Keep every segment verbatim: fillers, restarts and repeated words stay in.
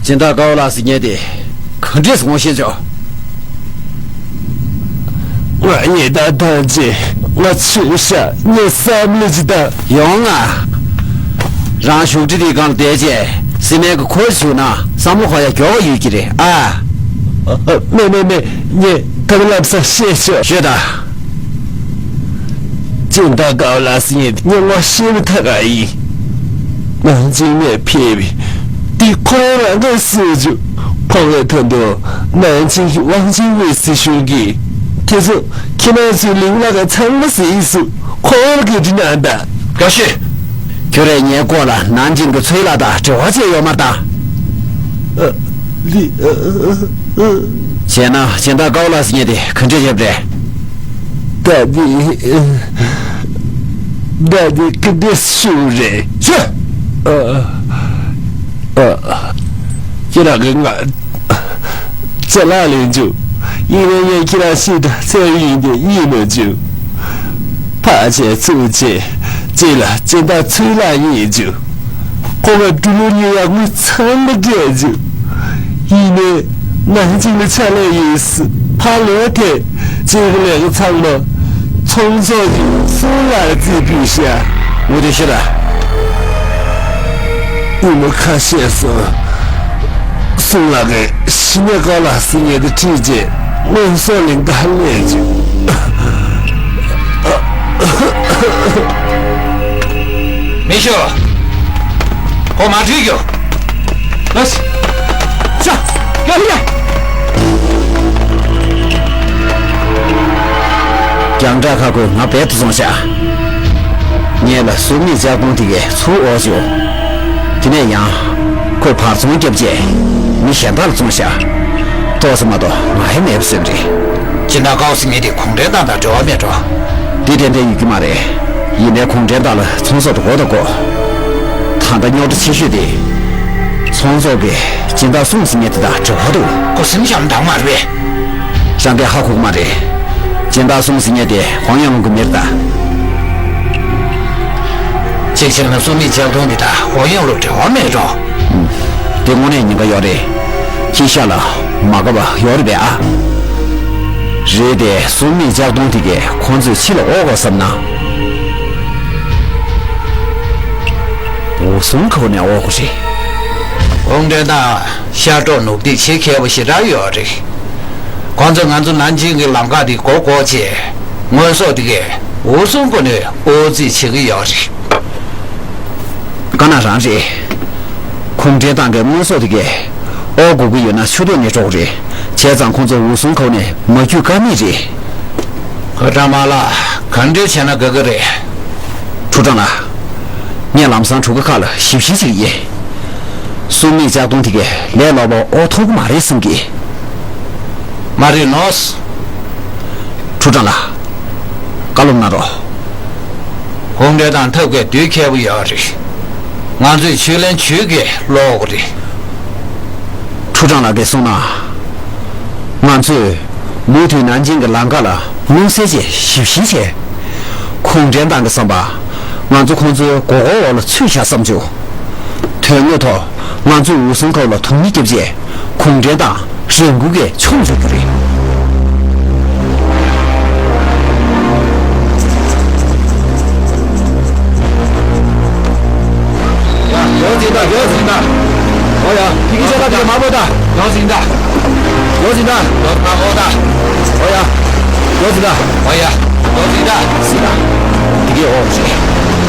སྦྱིན་བདག་དཀར་པོ་ལགས་ཟེར་མཁན་དེ་ག་འདྲས་ངོ་ཤེས་བྱུང་། ང་ཡི་ད་ཐང་ཆེ། ང་ཆོས་ཤ་ངས་བསམ་བློ་ཅི་ད། ཡོང་ང་། རང་བཞུགས་ཁྲི་དེའི་སྒང་ལ་བསྡད་རྗེས་སི་མན་གི་ཁོལ་བྱུག་ན་བསམ་བློ་གང་ཡང་མགྱོགས་པ་ཡོད་ཀྱི་རེད་ཨ། མེད་མེད་མེད། ངས་ད་ག་ལབ་ས་ཤེས་ཤོག་ཤོད་ད། སྦྱིན་བདག་དཀར་པོ་ལགས་ཟེར་མཁན་དེ་ངས་ངོ་ཤེས་པ་ཐག་ཆོད་ཡིན། ནང་ཆེན་ནས་ཕེབས་པའི་དེ་ཁོ་རང་ལ་ངས་གསུངས་བྱུང་། ཁོང་གི་ཐོག་ཏུ་ནང་ཆེན་གྱི་ཝང་ཆིང་ཝེ་སྲིད་གཞུང་གིས་དེ་ཚོ་ཁྱེད་རང་ཚོའི་ལུང་ལ་ག་ཚང་མ་ཟིན་སོང་། ཁོང་ལ་ག་འདྲི་གནང་དང་། དགའ་ཤོས། ཁྱོད་རས་ངའི་སྐོར་ལ་ནང་ཆེན་གྱི་ཚོའི་ལ་དང་འབྲེལ་བ་བྱས་ཡོད་མ་རེད་ད། ཨ། ལི། ཨ། ཨ། ཨ། བྱས་ན་སྦྱིན་བདག་དཀར་པོ་ལགས་ཟེར་མཁན་དེ་ག་འདྲས་ཡོད་རེད། ད་འདི། ད་འདི་ག་འདྲས་ཤོད་རེད། ཤོད། ཨ། ཨ། ཁྱེད་རང་གིས་ང་ཅ་ལག་ལེན་བྱུང་། ཡིན་ནའི་ངས་ཁྱེད་རང་ཤི་ད་ཚེ་ཡིན་དེ་ཡིད་མ་བྱུང་། ཕར་བྱས་ཚུར་བྱས་རྗེས་ལ་སྦྱིན་བདག་ཚུར་ལ་རྙེད་བྱུང་། ཁོ་ག་འབྲུ་ལོ་གཉིས་ཡག་མོ་ཚང་མ་སྤྲད་བྱུང་། ཡིན་ནའི་ནང་གཅིག་ལ་ཕྱག་ལས་ཡིན་ཟེར་ཕར་ལོག་ཐལ། གཅིག་ལས་ཀ་ཚང་མ་ཚོང་ཚོགས་ཀྱི་སུང་ལགས་རྩིས་ཕུལ་ཤག་ངོ་དེ་ཤེས་ར། ཉིན་མོ་ཁ་ཤས་སོང་། སུང་ལགས་ཀྱིས་ཤི་ནས་ཀ་ལ་སི་ཉེ་དུ་ཁྲིད་རྗེས་དངོས་ཟོག་ལེན་ག་སླེབས་བྱུང་། མི་ཤོག་ཁོ་མ་ཁྲིད་རྒྱུ། ལགས་སོ། ཤ། ཡ་ཡ། རྒྱང་བསྒྲགས་ཁ་ཁོས་ང་རྦད་དེ་བཙོང་ཤག་ངེད་ལ་སུ་མི་ལྕགས་དོང་དེ་གས་ཚུར་འོག་བྱུང་། དེ་ནས་ཡང་ཁོས་བར་ཚོང་བརྒྱབ་རྗེས་མི་གཞན་དག་ལ་བཙོང་ཤག་ཏོག་ཙམ་མ་གཏོགས་ང་ཡང་མེད་པ་བཟོས་པ་རེད། སྦྱིན་བདག་ཀའོ་སི་ངེད་དེ་གུང་ཁྲན་ཏང་དང་འབྲེལ་བ་མེད་འགྲོ། འདི་ཏན་ཏན་ཡོད་ཀྱི་མ་རེད། ཡིན་ནའི་གུང་ཁྲན་ཏང་ལ་ཚོང་ཟོག་འགྲོ་དགོས་དང་གོ། ད་ལྟ་རྙོག་དྲ་ཆེ་ཤོས་དེ། ཚོང་ཟོག་གི་སྦྱིན་བདག་སུང་ཟེར་མཁན་དེ་དང་འབྲེལ་བ་འདུག་ཁོ་སེམས་ཤམ་དྭངས་མ་རེད། རང་གིས་ཧ་གོ་གི་མ་རེད། སྦྱིན་བདག་སུང་ཟེར་མཁན་དེ་ཧོང་ཡང་ལུང་གི་མི་རེད་ད། གཅིག་བྱས་ན་སུ་མི་ལྕགས་དོང་དེ་དང་ཧོང་ཡང་ལུང་འབྲེལ་བ་མེད་འགྲོ། ཨུམ། དེ་དངོས་གནས་ཉེན་ཁ་ཡོད་རེད། ཁྱི་ཤ་ལ་མ་དགའ་བ་ཡོད་རེད་པས་ཨ། རེད་དེ་སུ་མི་ལྕགས་དོང་དེ་གས་ཁོང་ཚོས་ཕྱི་ལ་དབོར་དགོས་བསམ་ན། ཝུའུ་སུན་ཁའོ་ནས་དབོར་དགོས་རེད། གུང་ཁྲན་ཏང་ཤར་ཕྱོགས་ནུབ་ཏིག་བྱེད་མཁས་པོ་ཞེ་དྲག་ཡོད་རེད། ཁོང་ཚོས་ང་ཚོ་ནན་ཅིང་གི་ལམ་ཁ་དེ་སྒོ་བསྐོར་བྱས། དངོས་ཟོག་དེ་གས་ཝུའུ་སུན་ཁའོ་ནས་དབོར་རྩིས་བྱེད་ཀྱི་ཡོད་རེད། དཀར་ནག་རང་རེད། གུང་ཁྲན་ཏང་གི་དངོས་ཟོག་དེ་གས་དབོར་དགོས་ཀྱི་ཡོད་ན་ཆུ་ཐོག་ནས་འགྲོ་དགོས་རེད། བྱས་ཙང་ཁོང་ཚོ་ཝུའུ་སུན་ཁའོ་ནས་མ་བརྒྱུད་ཀ་མེད་རེད། ཧོ་ཀྲང་མ་ལགས། ག་འདྲ་བྱས་ན་དགའ་གི་རེད། ཁྲུའུ་ཀྲང་ལགས། ངས་ལམ་སང་གྲུ་ཁ་ཁག་ལ་ཞིབ་བཤེར་བྱེད་ཀྱི་ཡིན། སུ་མི་ལྕགས་དོང་དེ་གས་ལས་སླ་པོ་དབོར་ཐུབ་ཀྱི་མ་རེད་བསམ་གི། མ་རེད་ནོ། ཁྲུའུ་ཀྲང་ལགས། བཀའ་སློབ་གནང་རོགས། གུང་ཁྲན་ཏང་ཐབས་མཁས་དུས་མཁས་པོ་ཡོད་རེད། ང་ཚོས་ཆོས་ལན་ཆོས་ཀྱིས་སློག་དགོས་རེད། ཁྲུའུ་ཀྲང་ལགས་ཀྱིས་གསུངས་ན། ང་ཚོས་མུ་མཐུད་ནན་ཅིང་གི་ལམ་ཁ་ལ་མངོན་གསལ་བྱས་ཞིབ་བཤེར་བྱས། གུང་ཁྲན་ཏང་གི་བསམ་པ། ང་ཚོ་ཁོང་ཚོའི་མགོ་སྐོར་འོག་ལ་ཚུད་བཞག་བསམ་བྱུང་། དོན་དངོས་ཐོག་ང་ཚོས་ཝུའུ་སུན་ཁའོ་ལ་དོན་སྙིང་བརྒྱབ་རྗེས་གུང་ཁྲན་ཏང་རང་འགུལ་གྱིས་མཆོང་འཇུག་རྒྱུ་རེད། ཡ། ཡོ་ཟིན་ད། ཡོ་ཟིན་ད། ཨོ་ཡ། ཕི་གི་ཆ་ད་ཕི་གི་མ་པོ་ད། ཡོ་ཟིན་ད། ཡོ་ཟིན་ད། ཡོ་ཟིན་ད། ཨོ་ཡ། ཡོ་ཟིན་ད། ཨོ་ཡ། ཡོ་ཟིན་ད། ཟིན་ད། དེ་གའི་ཨོ་ཟིན།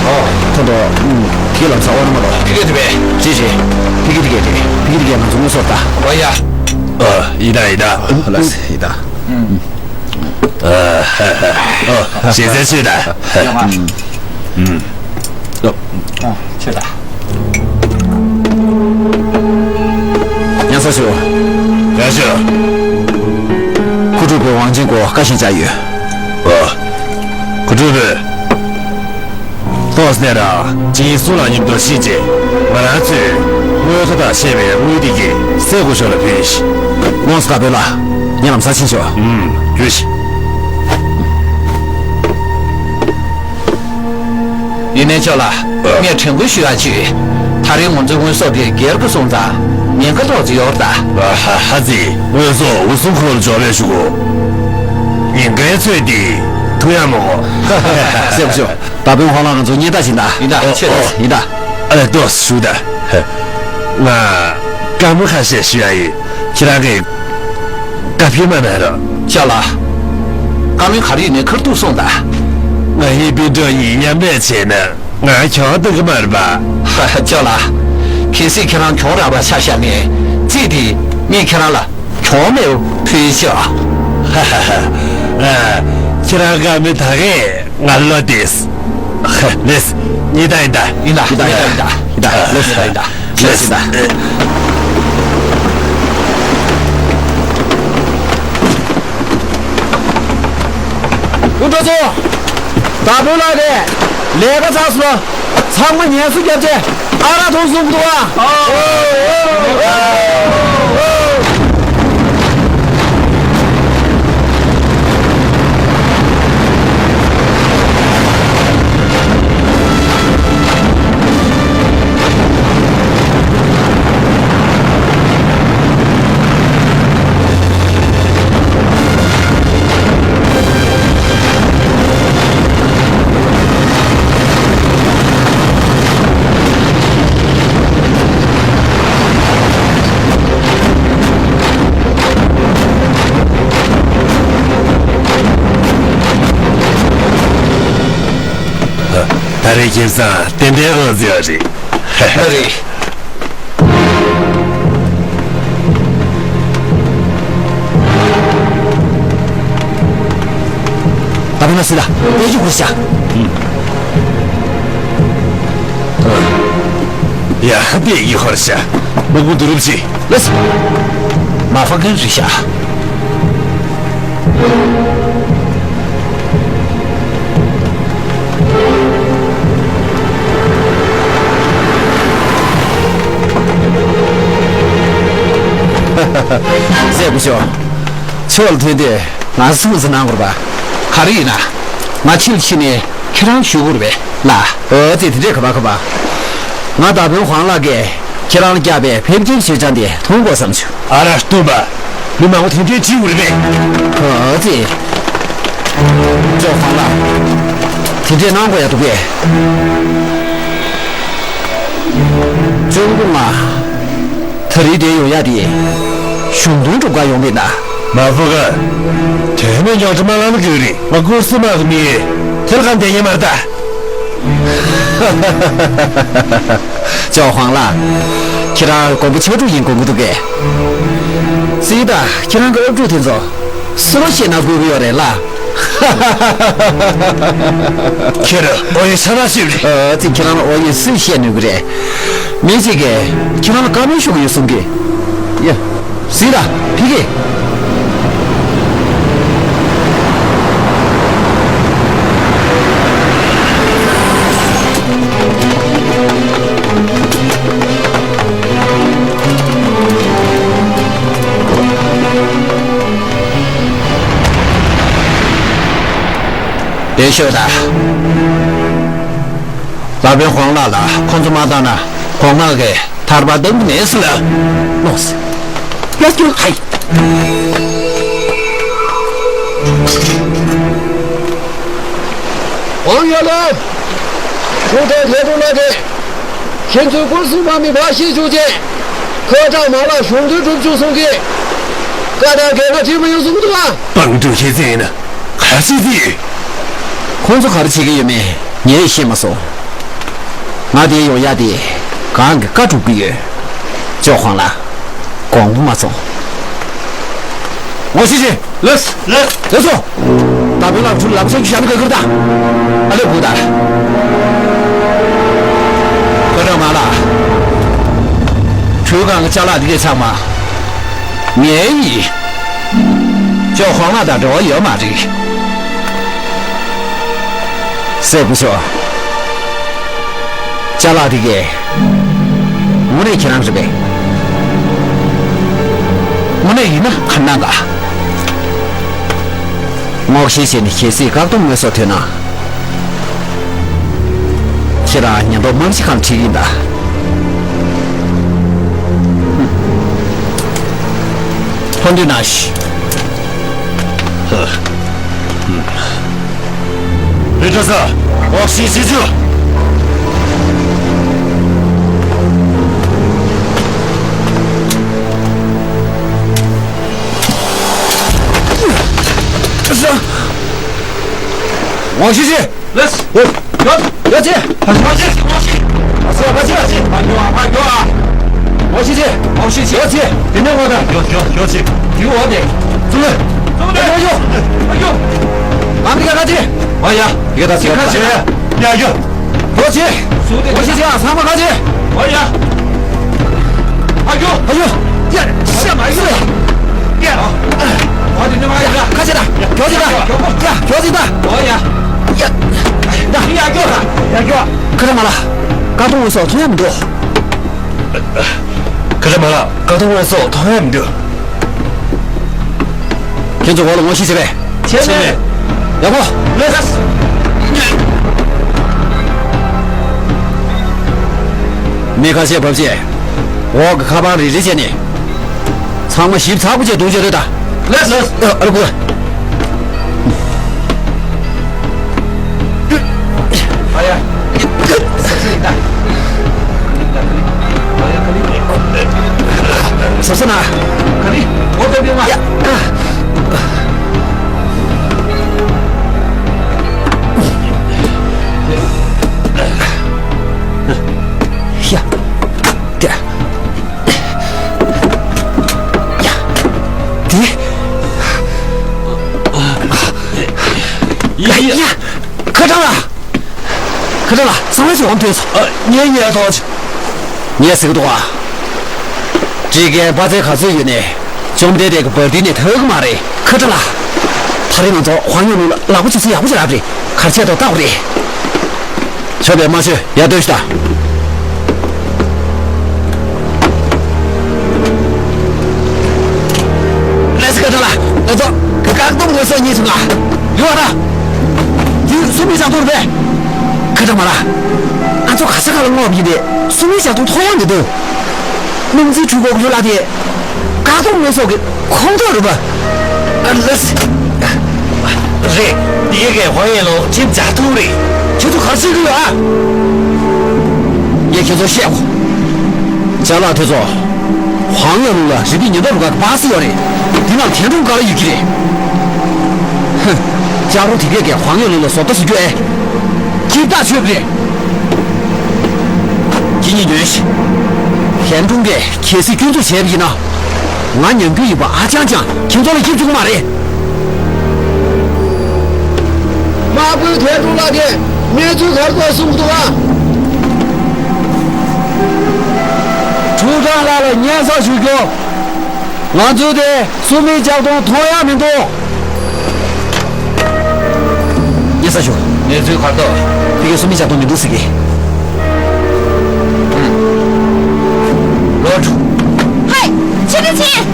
ཨོ། ཐོ་ཐོ། ཨུམ། དེ་གའི་ལམ་སང་ཨོ་ན་མ་ལོ། ཕི་གི་དེ་བས། ཅི་ཅི། ཕི་གི་དེ་གའི་དེ། ཕི་གི་དེ་གའི་ང་ཚོ་དངོས་ཟོག་ད། ཨོ་ཡ། ཨ། ཡི་ད་ཡི་ད། ལ་སི་ཡི་ད། ཨུམ། ཨ། ཞེ་ཚན་ཆོད་ད། ཡོང་ཨ། ཨུམ། ཨ། ཆོད་ད། ཉན་ས་ཞུ། ཡ་ཞུ། ཁུ་ཀྲུའུ་བོས་ཝང་ཅན་སྐོར་བཀའ་བཞིན་བཅར་ཡོད། ཨ། ཁུ་ཀྲུའུ་བོས། ཏོག་ཙམ་ར་ཅིན་སུང་ལགས་མཉམ་དུ་ཕྱིན་རྗེས་ང་རང་ཚོས་དངུལ་ཁ་བཏགས་བཤད་པའི་དངུལ་དེ་གས་སེ་གོ་ཤོ་ལ་ཕུལ་ཤིག་དངོས་སུ་དཀར་པོའི་ལ་ཉེ་ལམ་ས་ཕྱིན་ཤོག་ཨུམ། རྒྱུ་ཤིག་ཡིན་ནའི་ཆོག་ལ། ངས་དྲན་སྐུལ་ཞུ་ཡག་ཅིག་ད་རེས་ང་ཚོའི་དངོས་ཟོག་དེ་སྒེར་གྱི་སོང་ཙང་། ཉེན་ཁ་ཏོག་ཙི་ཡོད་རེད་ད། ཨ་ཧ་ཧ་ཙི། དངོས་ཟོག་འུ་སུ་འཁོར་འཇོག་པའི་ཞུ་གོ། ཉེན་ཁའི་ཚོད་འདི་ཐུ་ཡ་མོ་གོ། སེམས་ཤོག་ད་དཔོན་ཧོང་ལགས་ང་ཚོ་གཉེན་རྟགས་ཤིག་ད། ཡིན་ད་ཨོ་ཆེ་ཨོ་ཡིན་ད། ཨ་ལས་ཏོག་ཞུ་ད། ང་བཀའ་མོལ་ཁ་ཤས་ཞུ་ཡ་ཡིན། ཁྱེད་རང་གི་བཀའ་ཕེབས་མ་གནང་རོགས། ཅོག་ལགས། བཀའ་མོལ་ག་རེ་ཡིན་ནའི་ཁ་ཐུག་གསུངས་ད། ང་ཡི་སྤུན་གྲོགས་ཡིན་མཉམ་ལས་བྱས་ན། ང་གྱོང་གཏོང་གི་མ་རེད་པ། ཧ་ཧ་ཅོག་ལགས། གལ་སྲིད་ཁྱེད་རང་གྱོང་རག་པ་ཆ་བཞག་ནས་རྩིས་དེ་ངས་ཁྱེད་རང་ལ་གྱོང་མེད་པ་ཕུལ་ཆོག་ཧ་ཧ་ཧ། ཨ། ཁྱེད་རང་བཀའ་མོལ་ད་གས་ང་བློ་བདེ། ཧ་ལེས། ཉེས་རྡུང་ཡིན་ད། ཡིན་ད་ཡིན་ད་ཡིན་ད་ཡིན་ད་ལེས་ཡིན་ད་ཡིན་ད། ལེས་ཡིན་ད། སྐུ་མགྲོན་ཚོ། ད་བོད་ལ་རེད། ལས་ཀ་ཚར་སོང་། ཚང་མ་ངལ་གསོ་རྒྱབ་བྱས་ཨ་རག་འཐུང་གསུང་གི་འདུག་ཨ། ད་རེས་ཁྱིམ་ཚང་ཏན་ཏན་འོང་ཟེར་བ་རེད། ཨ་རེད། ད་བུ་ན་སི་ད་དཔེ་ཡིག་ཧོར་ཤ། ཡ་དཔེ་ཡིག་ཧོར་ཤ། མ་གུ་དུ་རུབ་ཅི། ལས། མ་ཧྥ་གན་རི་ཤ། སྲས་སྐུ་ཞབས། ཕྱོགས་ལ་ཐོན་དུས་ང་སུ་ཟིན་གནང་དགོས་པ། ག་རེ་ཡིན་ན། ང་ཕྱིར་ཕྱིན་ནས་ཁྱེད་རང་ཞུ་དགོས་རེད་པས་ལ། ཨོ་ཙི་དེ་འདྲས་ག་པ་ག་པ། ང་ད་བོན་ཧོང་ལགས་ཀྱིས་ཁྱེད་རང་ལ་བསྐྱབས་པའི་ཕེབས་སྐྱེལ་ཞུ་ཅང་དེ་མཐོང་དགོས་བསམ་བྱུང་། ཨ་ར་སྟོན་པ། མི་མང་པོ་དེ་འདྲས་བྲིས་ཡོད་རེད་པས། ཨོ་ཙི། ཅོག་ཧོང་ལགས། དེ་འདྲས་གནང་དགོས་ཡ་འདུག་པས། ཅུང་ཀུ་མ། ད་རེས་འདིར་ཡོང་ཡ་དེ། གཞུང་དོན་སྒྲུབ་ག་ཡོང་མེད་ན། མ་ཧྥུ་ག་དོན་མེད་རྙོག་དྲ་མ་ལངས་ན་དགོས་རེད། ང་ཀུར་སི་མ་གི་མི། དེར་གང་བསྡད་ཉན་མ་རེད་ད། ཅོག་ཧོང་ལགས། ཁྱེད་རང་མགོན་པོ་ཆོས་དྲུག་ཡིན་དགོངས་ཀྱི་འདུག་གས། སྲིད་ད་ཁྱེད་རང་གི་ཨབ་ཕྲུག་དེ་ཚོ་སུ་རོ་ཤེས་ན་དགོས་ཀྱི་ཡོད་རེད་ལ། ཁྱེད་རང་ཨོ་ཡེ་ས་ར་ཤེས་རེད། ཨ་ཙི་ཁྱེད་རང་ཨོ་ཡེ་སུས་བཤད་ནུས་ཀྱི་རེད། མི་གཅིག་གིས་ཁྱེད་རང་ལ་བཀའ་མོལ་ཞུ་གི་ཡོད་གསུང་གི། ཡ། སྲིད་ད་ཕི་གི། བདེ་ཤོད་ད། ལ་བན་ཧོང་ལགས་ལ་ཁོང་ཚོ་མ་བཏང་ན་ཧོང་ལགས་ཀྱིས་ཐར་པ་གཏང་གི་མེད་ཟེར་ལ། ལོས། ཡ་སྐྱོ་ཧའི། ཝང་ཡ་ལོ། ཁྱུང་ཐེ་ཐེ་ཀྲུང་ལགས་ཀྱིས་ཁྱེད་ཚོའི་སྐུ་སྲུང་དམག་མི་བར་ཞིག་བཅུག་རྗེས་ཁོ་ཐག་མ་ལག་གཞུང་དོན་སྒྲུབ་བཅུག་གསུང་གི། བཀའ་དང་འགན་ཁག་བྲིས་མ་ཡོང་གསུང་གི་འདུག་ག། དཔང་སྒྲུབ་ཤེས་ཚད་ཡིན་ན་ག་རེ་བྱེད་ཀྱི་ཡོད། ཁོང་ཚོ་ག་རེ་བྱེད་ཀྱི་ཡོད་མེད་ངས་ཤེས་མ་སོང་། ང་འདིར་ཡོང་ཡ་དེ་གང་གི་བཀའ་སྒྲུབ་ཀྱི་ཡོད། ཅོ་ཧོང་ལགས། དགོངས་པ་མ་ཚོམས། ངོ་ཤེས་ཤིག་ལགས། ལགས། ལགས་སོ། ད་བོད་ལ་ཁྲུ་ལམ་སེང་གི་ཞབས་ཀྱི་གུར་དང་། ཨ་ལེ་བུ་དང་། བོད་རང་མ་ལ། ཁྲུ་གང་གི་ཅ་ལག་འདི་གས་ཚང་མ། ངའི་ཡིན། ཅོ་ཧོང་ལགས་དང་འབྲེལ་བ་ཡོད་མ་རེད། སྲས་སྐུ་ཞབས། ཅ་ལག་འདི་གས། དངོས་གནས་ཁྱེད་རང་རེད་པས། དངོས་གནས་ཡིན་ན་ཁ་ནང་ག། ངོ་ཤེས་བྱས་ནས་གལ་སྲིད་བཀག་སྡོམ་དངོས་ཟོག་ཐོན་ན། ཁྱེད་རང་ཉེན་རྟོག་དམག་སྤྱི་ཁང་ཁྲིད་ཀྱི་ཡིན་ད། འཕོ་འདུས་ན་ཤི། རི་ཁྲ་ས་འོག་ཤི་ཤི་ཆུ། འོག་ཤི་ཤི། ལེས། ཡོད། ཡོད་ཅི། ཕ་ཤི། ཕ་ཤི། ཕ་ཤི། ཕ་ཤི། ཕ་ཤི། ཕ་ཤི། ཕ་ཤི། ཡོད་ཅི། ཡོད་ཅི། དེ་ནས་འོ་ད། ཡོད་ཡོད་ཡོད་ཅི། དེ་འོ་དེ། ཙུ་ལེ། ཙུ་ལེ། ཡོད་ཡོད། ཡོད། ཨ་མི་ཀ་ཁ་ཅི། ཨ་ཡ། ཡོད་ད་ཅི། ཁ་ཅི། ཡ་ཡོད། ཡོད་ཅི། ཙུ་ལེ། ཕ་ཤི་ཅི། ཨ་ཚང་མ་ཁ་ཅི། ཨ་ཡ། ཨ་ཡོ། ཨ་ཡོ། ཡ། ཤ་མ་ཡོ། ཡ། ཨ་དེ་ནས་མ་ཡ། ཁ་ཅི་ད། ཡོད་ཅི་ད། ཡ་ཡོད་ཅི་ད། ཨ་ཡ། ཡ། ད་ཡ་ཡོད་ད། ཡ་ཡོད། ཁ་ད་མ་ལ། ཀ་ཏོ་ངོ་སོ་ཐོན་ཡ་མི་འདུག་ཁ་ཆེ་མ་ལགས། ཀ་ཏོ་ངོ་སོ་མཐོང་ཡ་མི་འདུག་ཁྱེད་ཚོ་འོག་ལ་ངོ་ཤེས་བྱས་པས། བྱས་མེད། ཡག་པོ། ལགས་སོ། མི་ཁ་ཤས་བབས་རྗེས། འོག་གི་ཁ་པར་རེ་རེ་བྱས་ནས། ཚང་མ་ཞིབ་ཚགས་པོ་བྱས་རྡུང་བྱས་རེད་ད། ལགས་སོ། ཨ་རུ་གོ། ཟ་ས་ན། ཡ། ཡ། དེ། ཡ། དེ། ཡ། ཡ། ཁ་ཏོ་ལགས། ཁ་ཏོ་ལགས། གསང་བའི་ཚོགས་འདུས་སོ། ཨ། ངས་ངས་ཐོག་ངས་ཟེར་གི་འདུག་ཨ། སྒྲིག་འགལ་དཔའ་རྩལ་ག་ཚོད་ཡོད་ནས། བཅོམ་ལྡན་འདས་ཀྱི་བར་དུས་ནས་ཐར་གི་མ་རེད། ཁ་ཏོ་ལགས། ད་རེས་ང་ཚོ་ཧོང་ཡོང་ལུང་ལ་ལག་པ་ཆུ་ཚོད་ཡག་པོ་ཞིག་རག་རེད། གར་ཆད་དོ་ལྟ་དགོས་རེད། ཆོག་པས་མ་ཆོད་ཡར་སྡོད་ཤིག་ད། ལགས་སོ་ཁ་ཏོ་ལགས། ང་ཚོ་བཀག་སྡོམ་ངོས་ཟིན་གཉིས་བྱུང་ང་། ཡོད་ར། དེ་སུ་མི་ཆགས་ཐུབ་རེད། ཁ་ཏོ་མ་ལགས། ང་ཚོ་ག་ས་ག་ལ་སྔོག་ཡིན་པས་སུ་མི་ཆགས་ཐུབ་ཐོག་ཡང་མི་འདུག་སྣུམ་རྩིས་འཕྲུལ་འཁོར་ཡོད་ལ་དེ། བཀག་སྡོམ་ངོས་ཟིན་གྱི་ཁོངས་གཏོགས་རེད་པ། ཨ་ལགས། རེད། འདི་གའི་ཧོང་ཡོང་ལུང་ཁྲིམས་འཇགས་ཐུབ་རེད། ཁྱེད་ཚོ་ག་རེ་བྱེད་ཀྱི་ཡོད་ཨ། ངས་ཁྱེད་ཚོར་བཤད་གོ། ཅ་ལག་དེ་ཚོ། ཧོང་ཡོང་ལུང་ལ་རི་པིན་ཉེན་རྟོག་རུ་ཁག་གི་པ་སེ་ཡོད་རེད། འདི་ནང་ཐན་སྒྲུང་ག་ལ་ཡོད་ཀྱི་རེད། ཧུ། ལྕགས་རོ་དེ་གས་ཀྱིས་ཧོང་ཡོང་ལུང་ལ་བཟོ་ལྟ་བཟོ་རྒྱུ་ཨེ། ཁྱིམ་བདག་ཆོས་རེད། ཁྱེད་གཉིས་ཉོན་ཞིག་ཐན་སྒྲུང་གིས་གལ་སྲིད་སྐྱོན་འཛུགས་བྱས་པ་ཡིན་ན། ང་ཉམས་རྒུད་ཡིན་པ་ཨ་ཅང་ཅང་ཁྱེད་ཚོ་ལ་སྐྱིད་བཅུག་མ་རེད། དམག་དཔོན་ཐན་སྒྲུང་ལགས་ཀྱིས་གནས་ཚུལ་ག་རེ་གསུང་གི་འདུག་ག་ཁྲུའུ་ཀྲང་ལགས་ལ་སྙན་སེང་ཞུ་རྒྱུ། ང་ཚོའི་དེ་སུ་མིའི་ལྕགས་དོང་མཐོང་ཡ་མི་འདུག་སྙན་སེང་ཞུ། གནས་ཚུལ་ག་རེ་འདུག་ཕ་གིར་སུ་མིའི་ལྕགས་དོང་མི་འདུག་ཟེར་གི། ལོ་དྲུག་ཧའི། ཕྱི་དྲོ་ཕྱིན།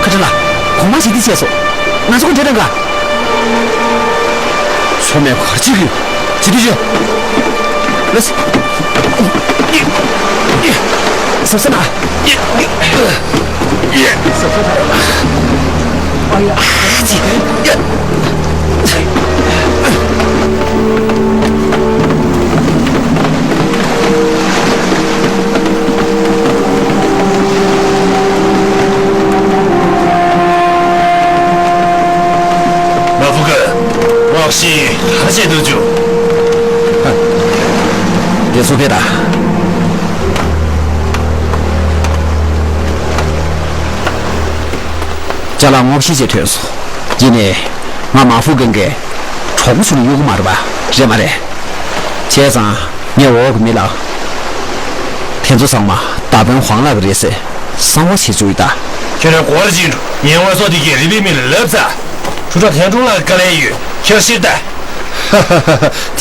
ཁ་ཏོ་ལགས། གོང་མ་ཞི་བདེ་བྱས་སོང་། ང་ཚོ་ག་འདྲ་དང་ག་ཚོ་མེད་པ་གར་བྱེད་ཀྱི་ཡོད། ཇི་ལྟར་བྱེད། ལགས་སོ། ཟབ་ས་ན། ཨ་ཙི། མ་ཕུ་ག་ངོགས་ཤིག་ཧ་ཅེ་དུ་ཅུ། དེ་སུ་ཕེ་ད། ཅ་ལག་ངོགས་ཤིག་ཅེས་ཐོས་སོ། ཡིན་ནའི། ང་མ་ཕུ་གང་གའི་གྲོགས་པོ་ཚོ་ལ་གཡུག་གི་མ་རེད་པ། རེད་མ་རེད། བྱས་ཙང་། ངས་འོག་གི་མི་ལ། དེ་ཚོ་ཚང་མ་མདའ་དཔོན་ཧོང་ལགས་ཀྱི་རེད་ཟེར་གསང་བ་བྱེད་བཅུག་ཡོད་ད། ཁྱོད་རང་གོ་བར་ཅིག་འགྲོ། ངས་ངོ་སོ་དེ་གའི་རི་པའི་མི་ལ་ལབ་ཚར། ཁྲུ་ཁྲ་ཐན་ཀྲུང་ལགས་ཀྱི་བཀའ་ལན་ཡོད། ཁྱེར་ཤེར་ད། དེ་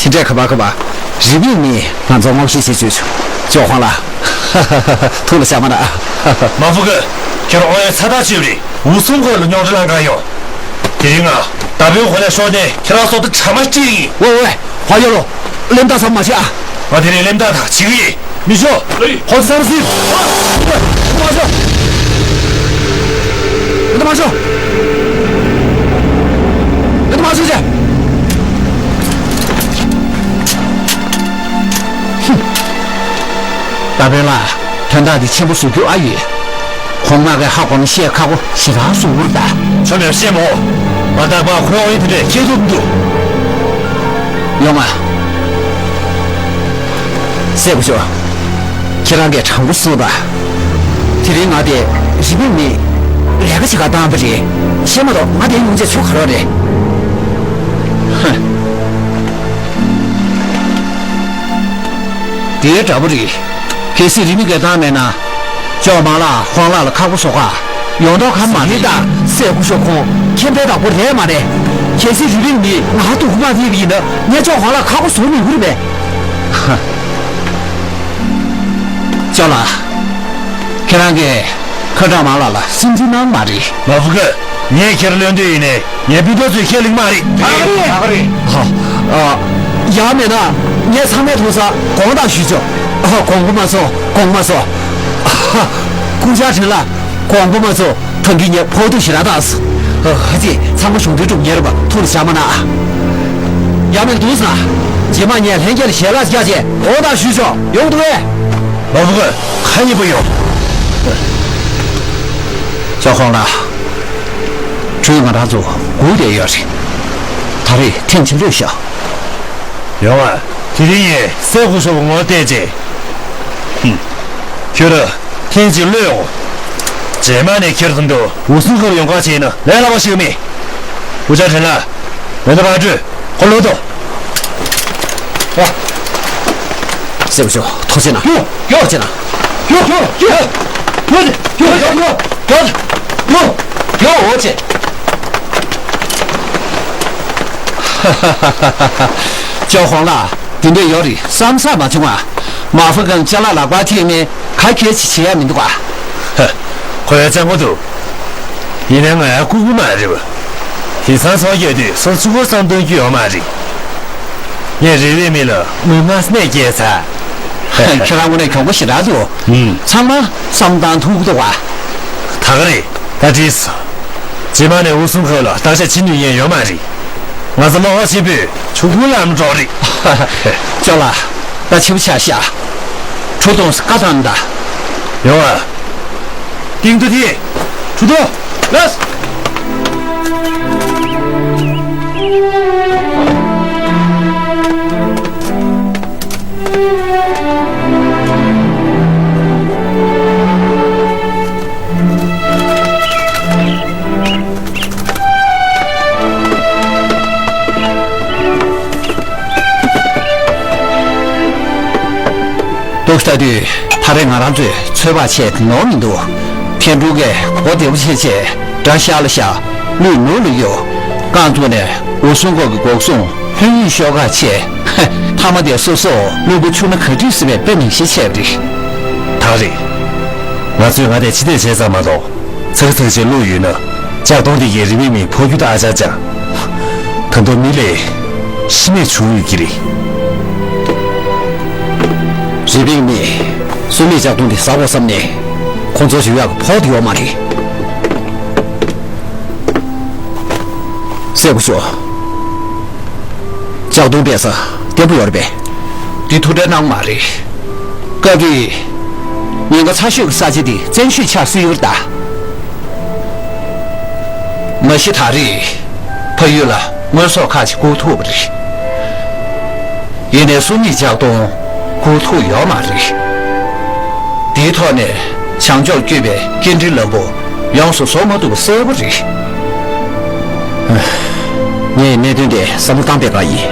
འདྲས་ཁ་པ་ཁ་པ། རི་པའི་མི་ང་ཚོ་ངོ་ཤེས་ཤེས་བཅུག་ཅོག་ཧོང་ལགས། ཐུགས་ལ་བཞག་མ་གནང་། མ་ཧྥུ་ཀུན། ཁྱེད་རང་ཨོ་ཡ་ཚ་ཐག་ཆོད་རེད། ཝུ་སུང་ཁོ་ལ་རྙོག་དྲ་ལངས་ག་ཡོང་། དེ་རིང་ང་ད་བོད་ཧོ་ལས་ཤོར་ནས་ཁྱེད་རང་སོགས་དུ་གྲ་མ་སྤྲད་ཡིན། ཝེ་ཝེ། ཧ་ཡོ་ལོ། གླེན་རྟགས་ཚང་མ་བྱེད་ཨ། ང་དེ་རིང་གླེན་རྟགས་དང་བྱེད་གི་ཡིན། མི་ཤོག་ཧོ་ཚང་སི། མ་ཤོག་མ་ཤོག་མ་ཤོག་ཅེ། ད་བོད་ལ་དོན་དག་འདི་ཆེན་པོ་བཟོ་རྒྱུ་ཨ་ཡོད། གོང་མ་གི་ཧ་གོ་ནས་བཤད་ཁག་པོ་ཞེ་དྲག་བཟོ་བུར་ད། ཆོ་མེད་བཤད་མོ། མ་དག་པ་ཁོའི་འོ་ཡིན་དེ་འདྲས་ཁྱེད་ཐུབ་འདུག་ཡོང་ང་། སེ་གོ་ཤོ། ཁྱེད་རང་གིས་དྲང་པོ་གསུངས་ད། དེ་རིང་ང་དེ་རི་པིན་མི་ལས་ཀ་བྱེད་ག་བཏང་བ་རེད། ཤེས་མ་གཏོགས་ང་དེ་ཡོང་ཆེད་ཆོ་ག་རོགས་རེད། ཧ། དེའི་འདྲ་པོ་རེད། གལ་སྲིད་རི་མི་གས་བཏང་མེད་ན། ཅོག་མ་ལ་ཧོང་ལ་ལ་ཁག་པོ་བཟོ་ག་ཡོང་མདོག་ཁ་མ་རེད་ད། སེ་གོ་ཤོ་ཁོང་ཁྱེད་པའི་བདག་པོ་རེད་མ་རེད། གལ་སྲིད་རི་པིན་མི་ང་ཧ་ཏུ་ཧུ་མ་ཐེབས་ཡིན་ན་ངས་ཅོག་ཧོང་ལ་ཁག་པོ་བཟོ་མི་འུར་མེད། ཧ། ཅོག་ལ། ཁྱེད་རང་གིས་ཁ་གྲག་མ་ལ་ལ་སེམས་ཁྲལ་གནང་མ་རེད། མ་ཧྥུ་ཀུན། ངས་ཁྱེད་བློན་འདོད་ཡིན་ནས་ངས་སྤུན་ཟླ་ཚོས་ཁས་ལེན་མ་རེད། ད་ག་རེད། ད་ག་རེད། ཧ། ཨ། ཡང་མེད་ན་ངས་ཚང་མའི་མཐོང་ས་དགོངས་དག་ཞུས་ཆོག་ཨ། དགོངས་པ་མ་ཚོམ། དགོངས་པ་མ་ཚོམ། ཨ། ཀུན་ཤ་དྲིན་ལ་དགོངས་པ་མ་ཚོམ། ཐང་གི་ངས་ཕོག་ཐུག་ཞེ་དྲག་བཏང་སོང་། ཨ། ཧ་ཅི་ཚང་མ་གཞུང་འབྲེལ་གྲུབ་ཉེ་རུ་བ་ཐུགས་ལ་བཞག་མ་གནང་། ཡང་མེད་འདུག་ས། རྗེས་མ་ངས་ལྷན་རྒྱས་ལ་ཞལ་ལག་བཀྱག་བྱས་དགོངས་དག་ཞུས་ཆོག་ཡོང་འདུག་གས། མ་ཧྥུ་ཀུན། ཁ་ཉེ་པོ་ཡོང་། ཅོག་ཧོང་ལ། ཁྱོད་ང་རང་ཚོ་སྒུག་བསྡད་ཡོད་རེད། ད་རེས་ཐེངས་གཅིག་ལོས་ཤོག་ཡོང་ང་། དེ་རིང་ངས་སེ་གོ་ཤོ་བ་ངོ་བལྟས་རྗེས། ཧུམ། ཁྱོད་ར་ཐེངས་གཅིག་ལོས་ཡོང་། རྗེས་མ་ནས་ཁྱེད་ཚོ་འདུག་ཝུ་སུང་ཁོར་ཡོང་ཁ་བྱས་ན་ལས་སླ་བ་ཞིག་མེད། སྐུ་བཅར་དྲིན་ལ། མེ་ཏོ་བ་སྤྲོད། ཁོ་ལོ་ཏོ། ཨ། སེ་གོ་ཤོ་ཐུགས་རྗེ་གནང་། ཡོ། ཡོ། ཐུགས་རྗེ་གནང་། ཡོ། ཡོ། ཡོ། ཡོ། ཡོ། ཡོ། ཡོ། ཡོ། ཡོ། ཡོ། ཡོ། འོ་ཅེ། ཅོག་ཧོང་ལ་དེ་འདྲས་ཡོད་རེད་བསམ་ས་མ་བྱུང་ང་། མ་ཧྥུ་ཀུན་ཅ་ལག་ལག་པ་ཐེག་ནས་ག་གལ་ཆེ་བྱེད་ཡ་མི་འདུག་ག་ཧ། ཁོ་ཡ་སྤྱང་པོ་འདུག་ཡིན་ནའི་ང་ཡ་ལྐུགས་པ་མ་རེད་པ། དེང་སང་ཚོང་རྒྱག་དུས་སོ་ཚུགས་པ་བསམ་གཏོང་རྒྱུ་ཡོད་མ་རེད། ངས་རི་པིན་མི་ལ་དངུལ་མངགས་ནས་སྐྱེལ་ཚར། ཁྱེད་རང་དངོས་གནས་གྱོང་པོ་ཞེ་དྲག་འདུག་ཧུམ། ཚང་མ་བསམ་བཏང་ཐུབ་འདུག་ག་ད་ག་རེད། ད་བྲིས་སོ། རྗེས་མ་ནས་ཝུ་སུང་ཁོ་ལ་བརྟག་དཔྱད་བྱེད་ནུས་ཡས་ཡོད་མ་རེད། ང་ཚོ་སློབ་གྲྭ་ཆེན་པོའི་ཆུ་ཁུལ་ལམ་འགྲོ་རེད། ཅོག་ལ། ད་ཕྱི་པོ་ཆ་ཤ། གྲུ་གཏོང་ས་བཀའ་ཐམ་ད། ཡོང་ཨ། ཏིང་ཏུ་ཐི། གྲུ་གཏོང་། ལགས། ཏོག་ལྟ་དུས་ད་རེས་ང་རང་ཚོས་ཚོད་དཔག་བྱས་ནོར་མི་འདུག་ཐེན་ཀྲུང་གིས་གོ་བདེ་པོ་བྱས་བྱས་དགྲ་ཤ་ལ་བཞག་ལུས་ནོར་ལ་གཡུག་རྐང་བཙུགས་ནས་ཝུ་སུང་ཁོ་གི་འགོག་སྲུང་ལྷོད་ཡིག་ཤོག་ཁག་བྱས། མཐའ་མ་དེ་སོ་སོ་བླུན་པོ་ཆུ་སྣ་ག་དུས་སྲིད་པའི་དཔེ་མི་ཤེས་བྱས་པ་རེད། ད་རེད། ང་ཚོས་ང་དེ་ཕྱི་བལྟས་བྱས་ཙམ་མ་གཏོགས། ཚག་ཚག་ཅིག་བླུགས་ཡོད་ན། ལྕགས་སྡོང་དེ་གའི་རི་པིན་མི་ཕོ་རྒྱུད་ཨ་ཅག་ཅག་ད་དུང་མི་ལས་ཤི་རྨས་བྱུང་ཡོད་ཀྱི་རེད། རི་པིན་མི་སུ་མི་ལྕགས་སྡོང་དེ་ཟ་དགོས་བསམ་ནས་ཁོང་ཚོ་ཞུ་ཡག་གི་ཕོགས་དེ་ཡོད་མ་རེད། སེ་གོ་ཤོ། ལྕགས་སྡོང་སྤྲད་ས་བརྟན་པོ་ཡོད་རེད་པས། འདི་ཐུགས་ཁྲལ་གནང་མ་རེད། སྐབས་རེ། ཉེན་ཁ་ཚ་ཤོས་ཀྱི་ས་ཆ་འདི་བཙན་ཤོས་ཆགས་སྲིད་ཡོད་རེད་ད། མ་གཞི་ད་རེས་ཕ་ཡུལ་ལ་དངོས་ཟོག་ཁག་ཅིག་བསྐུར་ཐུབ་པ་རེད། ཡིན་ནའི་སུ་མི་ལྕགས་སྡོང་བསྐུར་ཐུབ་ཡོད་མ་རེད། འདིའི་ཐོག་ནས་བྱང་ཕྱོགས་བསྐྱོད་པའི་སྐྱེལ་འདྲེན་ལམ་བུ་ཡོངས་སུ་བཟོ་མ་ཐུབ་པ་གསལ་པོ་རེད། ངས་གནད་དོན་དེ་བསམ་བློ་བཏང་པའི་བཀའ་ཡིན།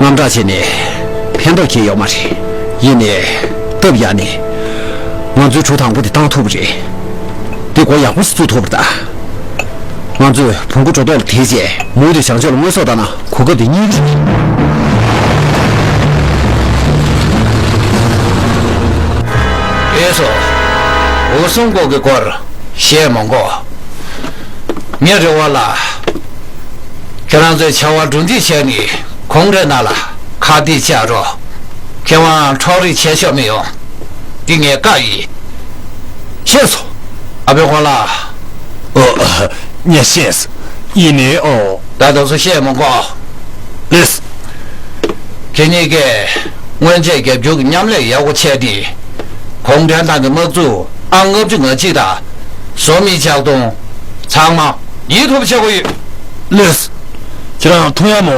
དངངས་སྐྲག་བྱས་ནས་ཕན་ཐོགས་ཁྱེར་ཡོད་མ་རེད། ཡིན་ནའི་སྟབས་ཡག་ནས་ང་ཚོའི་གྲུ་དང་པོ་དེ་བཏང་ཐུབ་པ་རེད། དེ་འགོ་ཡག་པོ་ཞིག་བཙུགས་ཐུབ་པ་རེད་ད། ང་ཚོས་བོང་གུ་སྒྲོ་འདོགས་ལ་དེད་རྗེས་མུ་མཐུད་བྱང་ཕྱོགས་ལ་དངོས་ཟོག་བཏང་ན་གོ་སྐབས་དེ་རྙེད་ཀྱི་རེད། སྲུང་སྐོར་གྱི་སྐོར་བཤད་མི་དགོས། ངའི་རེ་བ་ལ། ཁྱེད་རང་ཚོས་བྱ་བ་འགྲོ་འདི་བྱས་ནས་གོང་རེ་ན་ལ་ཁ་གཏད་བཅག་རོགས། མཁས་དབང་འཕྲོག་རེས་བྱས་ཆོག་མི་ཡོང་། འདི་ངའི་བཀའ་ཡིན། ཤེས་སོང་། ཨ་བེ་ཁོང་ལ། ཨོ། ངས་ཤེས་སོང་། ཡིན་ནའི་ཨོ། ད་དུང་སུ་བཤད་མི་དགོས། ལེས། ཁྱེད་གཉིས་ཀས་སྔོན་ཆད་རྒྱབ་སྐྱོར་གྱི་མཉམ་ལས་ཡག་པོ་བྱས་ཏེ། གུང་ཁྲན་ཏང་གི་དམག་འཛུགས་ཨང་ལྔ་བཅུ་ང་གཅིག་དང་། བཟོ་མི་ལྕགས་གདོང་། ཚང་མ་ཡིད་ཐུབ་བྱེད་དགོས་ཡོད། ལེས། ཁྱེད་རང་མཐོང་ཡ་མོ།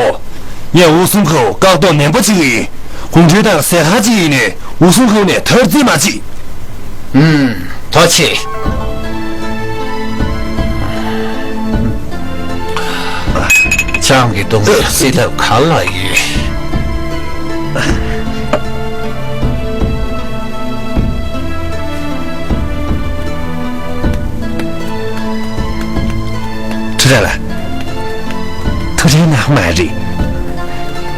ངས་འུ་སུང་ཁའོ་བཀག་རྡོ་ནན་པོ་བྱེད་ཀྱི་ཡིན། གུང་ཁྲན་ཏང་ཟེར་ཁ་ཅིག་ཡིན་ནས་འུ་སུང་ཁའོ་ནས་ཐར་རྩིས་མ་བྱེད། ཨུམ། ཐུགས་རྗེ་ཆེ། ཆང་གི་གདོང་ལ་སྲིད་ཐབས་ག་ལ་ཡོད། ཁྲུ་ར་ལ། ཐུགས་རེ་གནང་མ་རེད།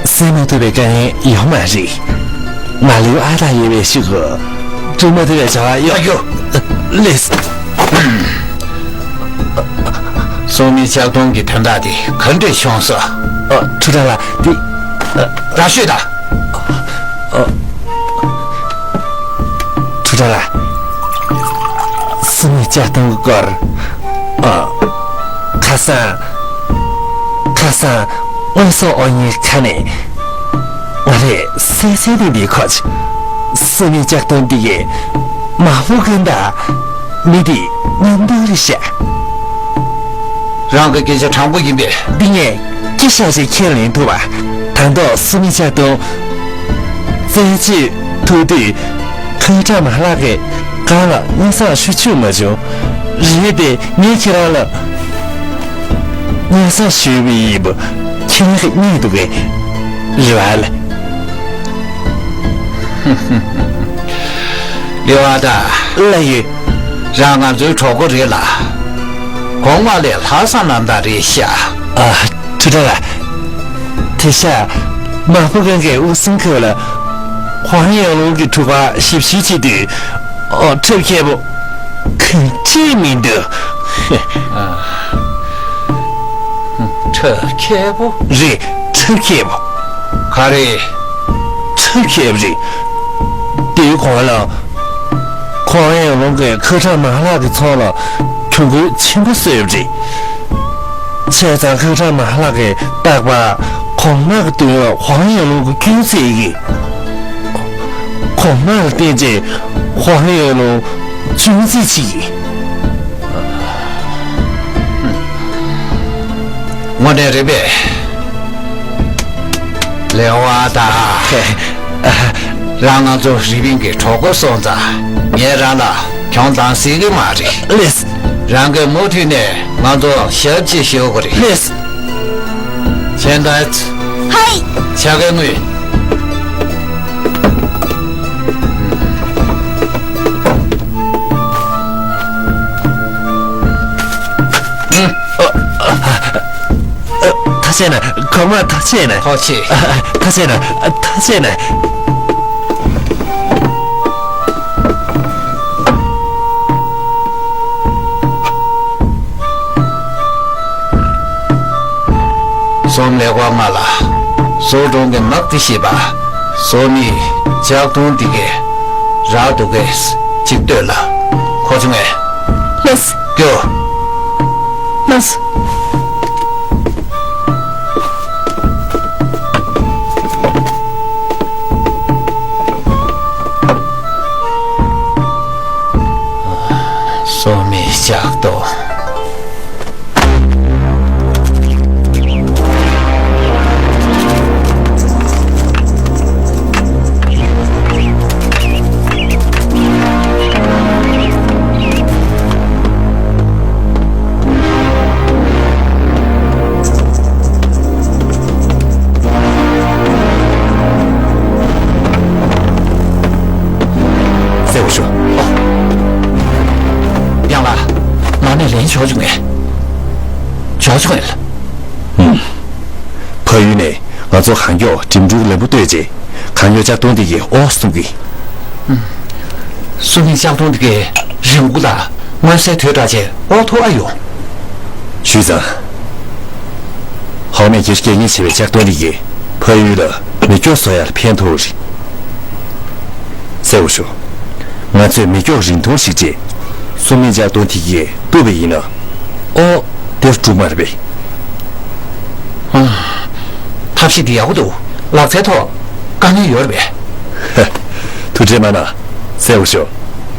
སེམས་མ་ཐུབ་པའི་དཀའ་ངལ་ཡོད་མ་རེད། མ་ལུས་ཨ་རྟག་ཡོད་པའི་ཤུགས་ཀྱིས་སྒྲུབ་མ་ཐུབ་པའི་བྱ་བ་ཡོད། ཨ་ཡོ། ལེས། སྲུང་མི་ལྕགས་གདོང་གི་དོན་དག་དེ་ག་འདྲས་བྱུང་སོང་། ཨ། ཁྲུ་ཁྲ་ལགས་དེ། ཨ། ར་ཤོད་དང་། ཨ། ཁྲུ་ཁྲ་ལགས། སྲུང་མི་ལྕགས་གདོང་གི་སྐོར། ཨ། ཁ་སང་། ཁ་སང་། དངོས་ཟོག་ཨོ་ཉི་ཁ་ནས། ང་རས་གསལ་གསལ་དེ་འདི་གོ་ཆ། སྲུང་མི་ལྕགས་གདོང་འདི་གས། མ་ཧྥུ་ཀུན་དང་། མི་འདི་མཉམ་འདུག་རེད་ཤག་རང་གི་སྐད་ཆ་དྲང་པོ་ཡིན་པས། འདི་ངས་སྐད་ཆ་ཞིག་ཁས་ལེན་ཐུབ་པ། ད་དུང་སྲུང་མི་ལྕགས་གདོང་། རྩད་གཅོད་ཐུབ་དུས། ཁོའི་ཁྲ་མ་ལག་གི་སྒང་ལ་སྙན་སེང་ཞུ་ཆོག་མ་བྱུང་། རེད་དེ་ངས་ཁྱེད་རང་ལ། སྙན་སེང་ཞུས་པ་ཡིན་པ་ཁྱེད་རང་གིས་རྙེད་འདུག་གས། རེད་བ་ལ། ལེ་བ་ད། ལགས་ཡོད། རང་ང་ཚོའི་གྲོགས་པོ་རེད་ལ། གོང་མ་ལས་ལྷག་བསམ་རྣམ་དག་རེད་ཤག་ཨ། ཁྲུ་ཁྲ་ལགས། དེ་ཤག་མ་ཧྥུ་ཀུན་གྱིས་དབུ་སྲིན་ཁུལ་ལ། ཧུའང་ཡང་ལུང་གི་གྲུ་ཁ་ཞིབ་བཤེར་བྱེད་དུས། ཨོ། ཁྲབ་རྒྱས་པོ། གང་ཅི་མི་འདུག་ཁྲབ་རྒྱས་པོ། རེད། ཁྲབ་རྒྱས་པོ། ག་རེ། ཁྲབ་རྒྱས་པོ་རེད། དེའི་གོང་ལ། ཧུའང་ཡང་ལུང་གིས་ཁ་ཁྲ་མ་ལག་གི་ཚོང་ལ་གྱོང་གུན་ཆེན་པོ་བཟོས་པ་རེད། བྱས་ཙང་ཁ་ཁྲ་མ་ལག་གིས་རྟག་པར་གོང་མ་གི་མདུན་ལ་ཧུའང་ཡང་ལུང་གི་སྐྱོན་བཙུགས་ཀྱིས། གོང་མ་ལ་བརྟེན་བྱས་ཧུའང་ཡང་ལུང་སྐྱོན་བརྗོད་བྱེད་ཀྱིས། དངོས་གནས་རེད་པས། ལེ་བ་ད། རང་ང་ཚོ་རི་པིན་གྱི་གྲོགས་པོ་སོང་ཙང་ངས་རང་ལ་གྱོང་བཏང་སྲིད་ཀྱི་མ་རེད། ལེས། རང་གིས་མུ་མཐུད་ནས་ང་ཚོ་ཞབས་ཕྱི་ཞུ་དགོས་རེད། ལེས། ཆེན་ཏཱ། ཧའི། ཕྱག་འགན་དངུལ། ཐག་བཅད་ན། གོང་མ་ཐག་བཅད་ན། ཐག་བཅད། ཐག་བཅད་ན། ཐག་བཅད་ན། སོམ་ལེགས་པ་ང་ལ། སོ་གྲོང་གི་དམག་དེ་ཤེས་པ། སོ་མི་ལྕགས་གདོང་དེ་གས་རག་འདུག་གས་ཅིག་ལྟོས་ལ། ཁོ་ཚོ་ངས། ལགས། སྐྱོ། ལགས། སོ་མི་ལྕགས་གདོང་། གསལ་པོ་ཞུ། ཨོ། ཡང་ལ། ནང་ནས་ལན་ཆོག་བྱུང་ངས། ཆོག་བྱུང་ངས་ལ། ཨུམ། ཕ་ཡུལ་ནས་ང་ཚོ་གང་མགྱོགས་འགྲིམ་འགྲུལ་ལམ་བུ་བཏོད་རྗེས། གང་མགྱོགས་ལྕགས་གདོང་དེ་གའི་ཨོ་སུ་གི། ཨུམ། སུ་ནི་ལྕགས་གདོང་དེ་གའི་ རིན་སྐུ་ལགས། མངོན་གསལ་དོད་དྲགས་བྱས་ཨོ་ཐོ་ཨ་ཡོང་། ཞུས་ཙང་། ཧོ་མེ་ཁྱེད་སྐད་ངན་ཆེ་བའི་ལྕགས་སྡོང་རིགས་ཀྱིས་ཕ་ཡུལ་ལ་མེ་སྒྱོགས་བཟོ་ཡག་ལ་ཕན་ཐོགས་རེད། གསལ་བོ་ཞུ། ང་ཚོས་མེ་སྒྱོགས་རིང་ཐུང་ཞིག་བྱས། སྲུང་མའི་ལྕགས་སྡོང་དེ་གས་གཏུབ་པ་ཡིན་ན། ཨོ། དེར་འགྲུབ་མ་རེད་པས། ཐབས་ཤེས་འདི་ཡག་པོ་འདུག་ལག་རྩལ་ཐོག་དཀའ་ངལ་ཡོད་རེད་པས། ཐུགས་ཁྲལ་མ་གནང་། གསལ་བོ་ཞུ།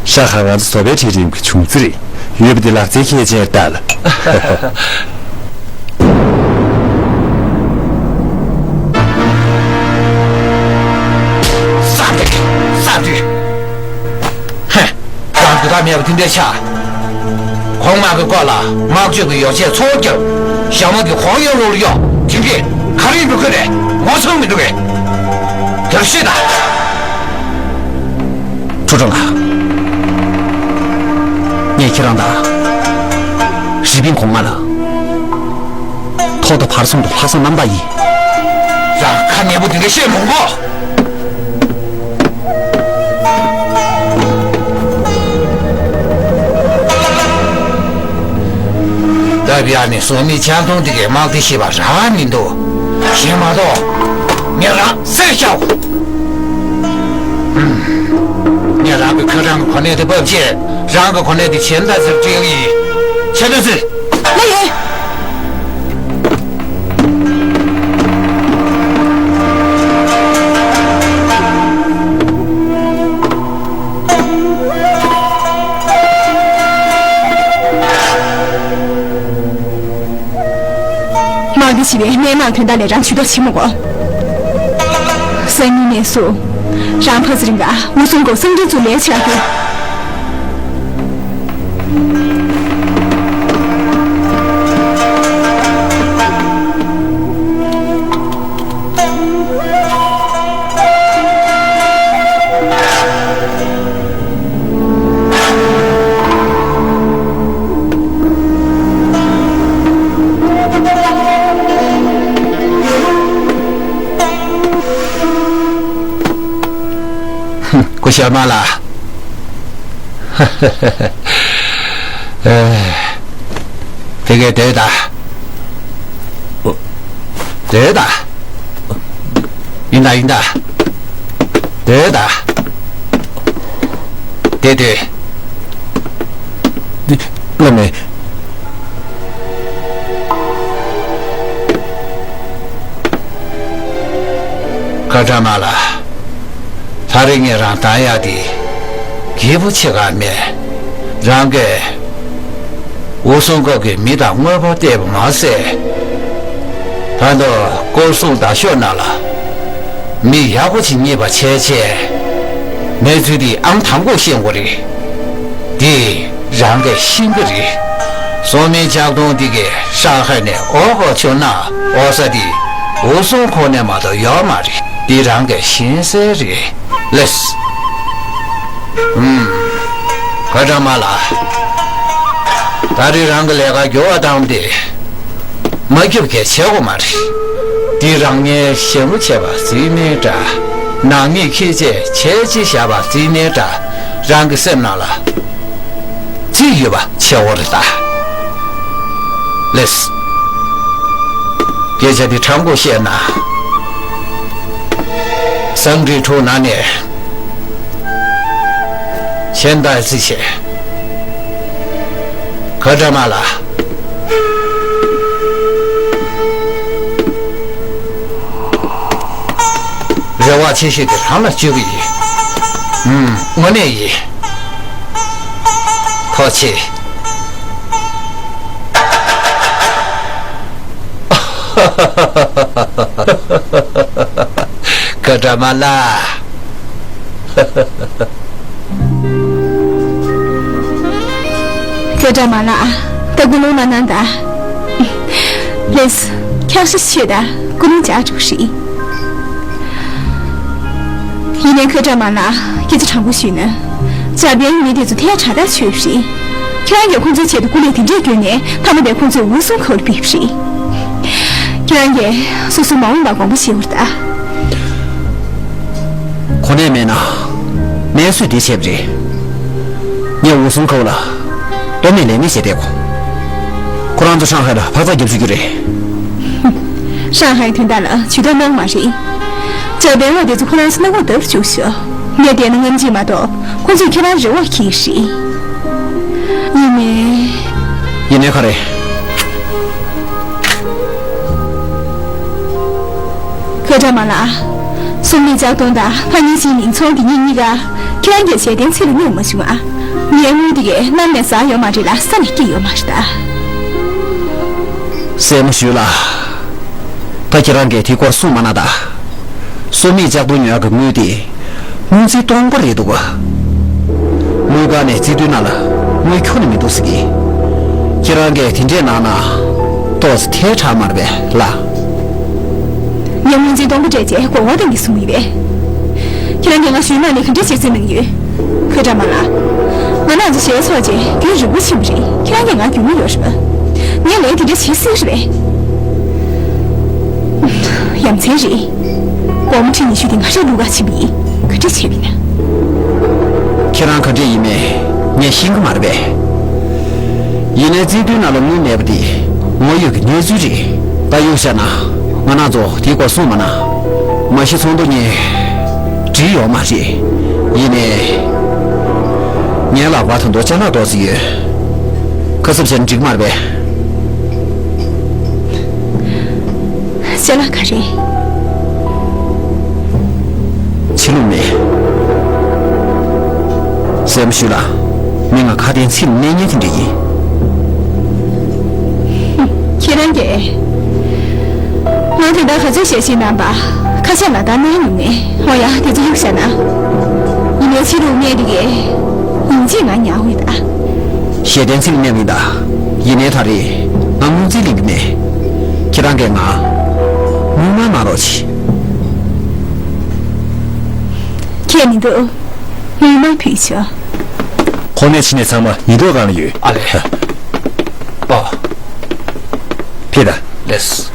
ཤ་ཁ་ང་ཚོ་བཟོ་པའི་ཁྲལ་རིམ་གྱི་བྱུང་རྩིས་རེད། ཡོད་པ་འདི་ལག་རྩལ་མཁས་ཅན་ལྟ་ལ། ས་རེད། ས་རེད། ཧེ། རང་དུ་ད་མེད་པ་དེ་འདྲའི་ཆ། གོང་དམག་གི་སྐོར་ལ་དམག་སྤྱོད་ཀྱི་ཡོ་བྱད་ཚོ་བརྒྱབ། ཞྭ་དམག་གི་གོང་ཡང་ལོག་ལ་གཡོག་དེ་འདྲས་ག་རེ་ཡིན་པའི་སྐོར་ནས་ངོ་ཚ་མི་འདུག་གས། དེར་ཤོད་ད། ཁྲུ་ཁྲུ་ལགས། ངས་ཁྱེད་རང་དང་། རི་པིན་གོང་མ་ལ། ཐོག་མཐའ་བར་གསུམ་དུ་ལྷག་བསམ་རྣམ་དག་ཡིན། རང་ཁ་ཉན་པོ་དེ་འདྲ་བཤད་མི་དགོས། ད་བར་ནས་སྲུང་མའི་ལྕགས་སྡོང་དེ་གའི་དམག་སྡེ་ཞེས་པ་རག་མི་འདུག་གཞན་མ་གཏོགས། ངས་རང་བསད་བཞག་ངས་རང་གི་ཁ་གྲངས་ཀྱི་གོ་གནས་དེ་ཕབ་བྱས། རང་གི་གོ་གནས་དེ་གཞན་དག་ཚོར་སྤྲད་ཀྱི་ཡིན། ཆེ་བསྟོད་ཟེར། ལགས་ཡིན། དམག་སྡེ་ཞེས་པའི་སྣེ་མང་དོན་དག་ལས་རང་ཇུས་གཏོགས་བྱེད་མི་དགོས། སང་ཉིན་ནས་བཟུང་། རང་ཕར་ཚུར་རིང་ག་འུ་སུང་གོ་སང་འདྲེན་ཚུར་ལས་བྱེད་རག་གི། སྐུ་ཞབས་མ་ལགས། དེ་གས་སྡོད་ད། སྡོད་ད། ཡིན་ད་ཡིན་ད། སྡོད་ད། སྡོད་སྡོད། བླ་མ། ཁ་ཏྲ་མ་ལ། ད་རེས་ངས་རང་བཏང་ཡག་དེ། སྐྱིད་པོ་ཆེ་ག་མེད། རང་གིས། འུ་སུང་ཁོག་གི་མི་དང་དངོས་པོ་བལྟས་པ་མ་ཟད། ད་དུང་སྐོར་སྲུང་དང་ཤོག་ནང་ལ། མི་ཡག་པོ་ཅིག་རྙེད་པ་བྱས་བྱས། གནས་ཚུལ་འདི་ཨང་དང་པོ་ཤེས་དགོས་རེད། འདི་རང་གིས་ཤེས་ཀྱི་རེད། སྲུང་མའི་ལྕགས་སྡོང་འདི་གའི་ཤ་ཁ་ནས་འོ་གོ་བྱུང་ན་འོ་ས་འདི་འུ་སུང་ཁོག་ནས་མ་གཏོགས་ཡོད་མ་རེད། འདི་རང་གིས་ཤེས་གསལ་རེད། ལེས། ཨུམ། ཁ་ཏྲ་མ་ལ། ད་རེས་རང་གི་ལས་ཀ་འགྱུར་བ་བཏང་སྟེ། མ་སྐྱོབ་མཁན་བྱེད་དགོས་མ་རེད། འདི་རང་ཉིད་ཞེན་པོ་བྱས་པ་རྩིས་མེད་འདྲ། ནག་ཉེས་ཁྱི་བཅས་བྱས་ཅི་བཞག་པ་རྩིས་མེད་འདྲ། རང་གི་སེམས་ནང་ལ། རྩིས་ཡོད་པ་བྱེད་དགོས་རེད་ད། ལེས། སྐད་ཆ་འདི་དྲང་པོ་བཤད་ན། སང་ཀྲི་ཁྲུའུ་ནང་ནས། ཆེན་ཏཱ་ཙི་ཆེ། ཁ་ཏྲ་མ་ལ། རེ་བ་ཆེ་ཤོས་དེ་རང་ལ་བཅོལ་གྱི་ཡིན། ཨུམ། དངོས་གནས་ཡིན། ཐུགས་རྗེ་ཆེ། ཁ་ཏྲ་མ་ལ། ཁ་ཏྲ་མ་ལ། ད་ཀུན་སློང་མ་གནང་ད། ལེས། འཁྱག་ཤ་ཤེས་ད། ཀུན་སློང་འཇགས་འགྲོ་གི་རེད། ཡིན་ནའི་ཁ་ཏྲ་མ་ལ། སྐད་ཆ་དྲང་པོ་ཞུས་ན། འཇར་པན་མི་དེ་ཚོ་ཐལ་དྲགས་ཐག་ཆོད་རེད། ཁྱེད་རང་གིས་ཁོང་ཚོའི་ཆེད་དུ་སྐུ་ལས་དེ་འདྲས་བསྐྱོན་ནས་མཐའ་མ་དེར་ཁོང་ཚོས་འུ་སུང་ཁོག་ལ་ཕེབས་རེད། ཁྱེད་རང་གིས་སོ་སོའི་མ་འོངས་པ་དགོངས་པ་བཞེས་དགོས་རེད་ད། གོ་གནས་མེད་ན། གནས་ཚུལ་འདི་བྱས་པ་རེད། ངས་འུ་སུང་ཁའུ་ལ་ལྟོ་མེད་ལས་མེད་བྱས་བསྡད་གོ། ཁོ་རང་ཚོ་ཧྲང་ཧའེ་ལ་འཕག་འཚག་རྒྱབ་བཅུག་རྒྱུ་རེད། ཧྲང་ཧའེ་དོན་དག་ལ་ཇུས་གཏོགས་གནང་མ་རེད། ཇར་པན་པ་དེ་ཚོ་ཁོ་རང་ཚོ་སྣ་ཁུག་བརྡབ་བཅུག་ཤོག་ངས་བལྟས་ན་སྔ་ཕྱི་མ་གཏོགས་ཁོ་ཚོས་ཁྱེད་རང་རེ་བ་འཁྱེར་གྱི་རེད། ཡིན་ནའི། ཡིན་ནའི་ག་རེ། ཁ་ཏྲ་མ་ལགས། སུ་མི་ལྕགས་གདོང་དང་ཕ་ཉིན་ཞིག་མིང་ཚོང་དེ་གཉིས་གཉིས་ཀ་ཁྱེད་རང་གིས་ཞལ་ཏན་ཚིག་ལ་སྙོབ་མ་བྱུང་ཨ། ངའི་དངུལ་དེ་གས་གནམ་ནས་ཟག་ཡོད་མ་རེད་ལ་ས་ནས་སྐྱེས་ཡོད་མ་རེད་ད། སྲས་མོ་ཞུས་ལགས། ད་ཁྱེད་རང་གིས་དེའི་སྐོར་གསུངས་མ་གནང་ད། སུ་མི་ལྕགས་གདོང་ཉོ་ཡག་གི་དངུལ་དེ། སྔོན་རྩིས་སྟོང་པ་རེད་འདུག་དངུལ་ཁང་ནས་རྩིས་དུས་ནང་ལ་དངུལ་ཁྱོན་ནས་མི་འདུག་ཟེར་གི། ཁྱེད་རང་གིས་དེ་འདྲས་གནང་ན་ཏོག་ཙམ་ཐལ་དྲགས་མ་རེད་པས་ལགས། ངས་སྔོན་རྩིས་སྟོང་པ་སྤྲད་རྗེས་གོང་འོག་བཏང་གི་སོང་ཡོད་པས། ཁྱེད་རང་གིས་ང་ཞུས་ན་ནི་ག་འདྲས་བྱེད་རྩིས་གནང་ཡོད། ཁ་ཏྲ་མ་ལགས། ང་རང་ཚོ་ཞལ་ཕྱོགས་རྗེས་རྒྱུན་རིང་པོ་ཕྱིན་པ་རེད། ཁྱེད་རང་གིས་ང་རྒྱུས་མངའ་ཡོད་རེད་པས། ངས་ལས་དེ་འདྲ་བྱེད་སྲིད་རེད་པས། ཡ་མཚན་རེད། སྒོར་མོ་ཁྲི་ཉི་ཤུ་དེ་ང་རང་ལུག་ག་ཕྱིན་པ་ཡིན། ག་འདྲ་བྱས་པ་ཡིན་ན། ཁྱེད་རང་ག་འདྲས་ཡིན་མིན་ངས་ཤེས་ཀྱི་མ་རེད་པས། ཡིན་ནའི་རྩིས་དུས་ནང་ལ་དངུལ་མེད་པ་དེ་ངོ་ཡོད་ཀྱི་གནས་ཚུལ་རེད། ད་ཡོང་བཤད་ན་ང་རང་ཚོ་དེའི་སྐོར་གསུངས་མ་གནང་། མ་གཞི་ཚོགས་འདུ་ནས་བྲིས་ཡོད་མ་རེད། ཡིན་ནའི། ངའི་ལག་པར་ད་དུང་ཅ་ལག་ཏོག་ཙམ་ཡོད། ཁ་གསབ་བྱས་ན་འགྲིག་མ་རེད་པས། ཅ་ལག་ག་རེ། ཕྱི་ལུགས་མེད། སྲས་མོ་ཞུས་ལགས། མི་ང་ཁ་དན་ཚིག་གནས་ཉེན་དེ་འདྲ་ཡིན། ཁྱེད་རང་གིས། ང་དེ་འདྲ་ག་ཚོད་བཤད་ཤེས་ནམ་པ། ཁ་ཤས་ལ་ད་གནས་མྱོང་མེད། ཧོ་ཡ་དེ་ཚོ་གཡུག་བཞག་ན། ཡིན་ནའི་ཕྱི་ལུགས་གནས་དེ་གས། ཡིན་གཅིག་ང་ཉར་འོས་ད། ཞལ་ཏན་ཚིག་གནས་མི་ད། ཡིན་ནའི་ད་རེས་ང་དངུལ་རྩིས་ལེན་གི་མེད། ཁྱེད་རང་གིས་ང་དངུལ་སྨར་གནང་རོགས་གྱིས། ཁྱད་མི་འདུག་དངུལ་སྨར་ཕུལ་ཆོག་ཁོ་ནས་ཕྱི་ནས་ཚང་མ་ཉིན་ཐོ་སྒང་ལ་ཡོད། ཨ་ལས། ཨ། ཕེབས་དང་། ལགས།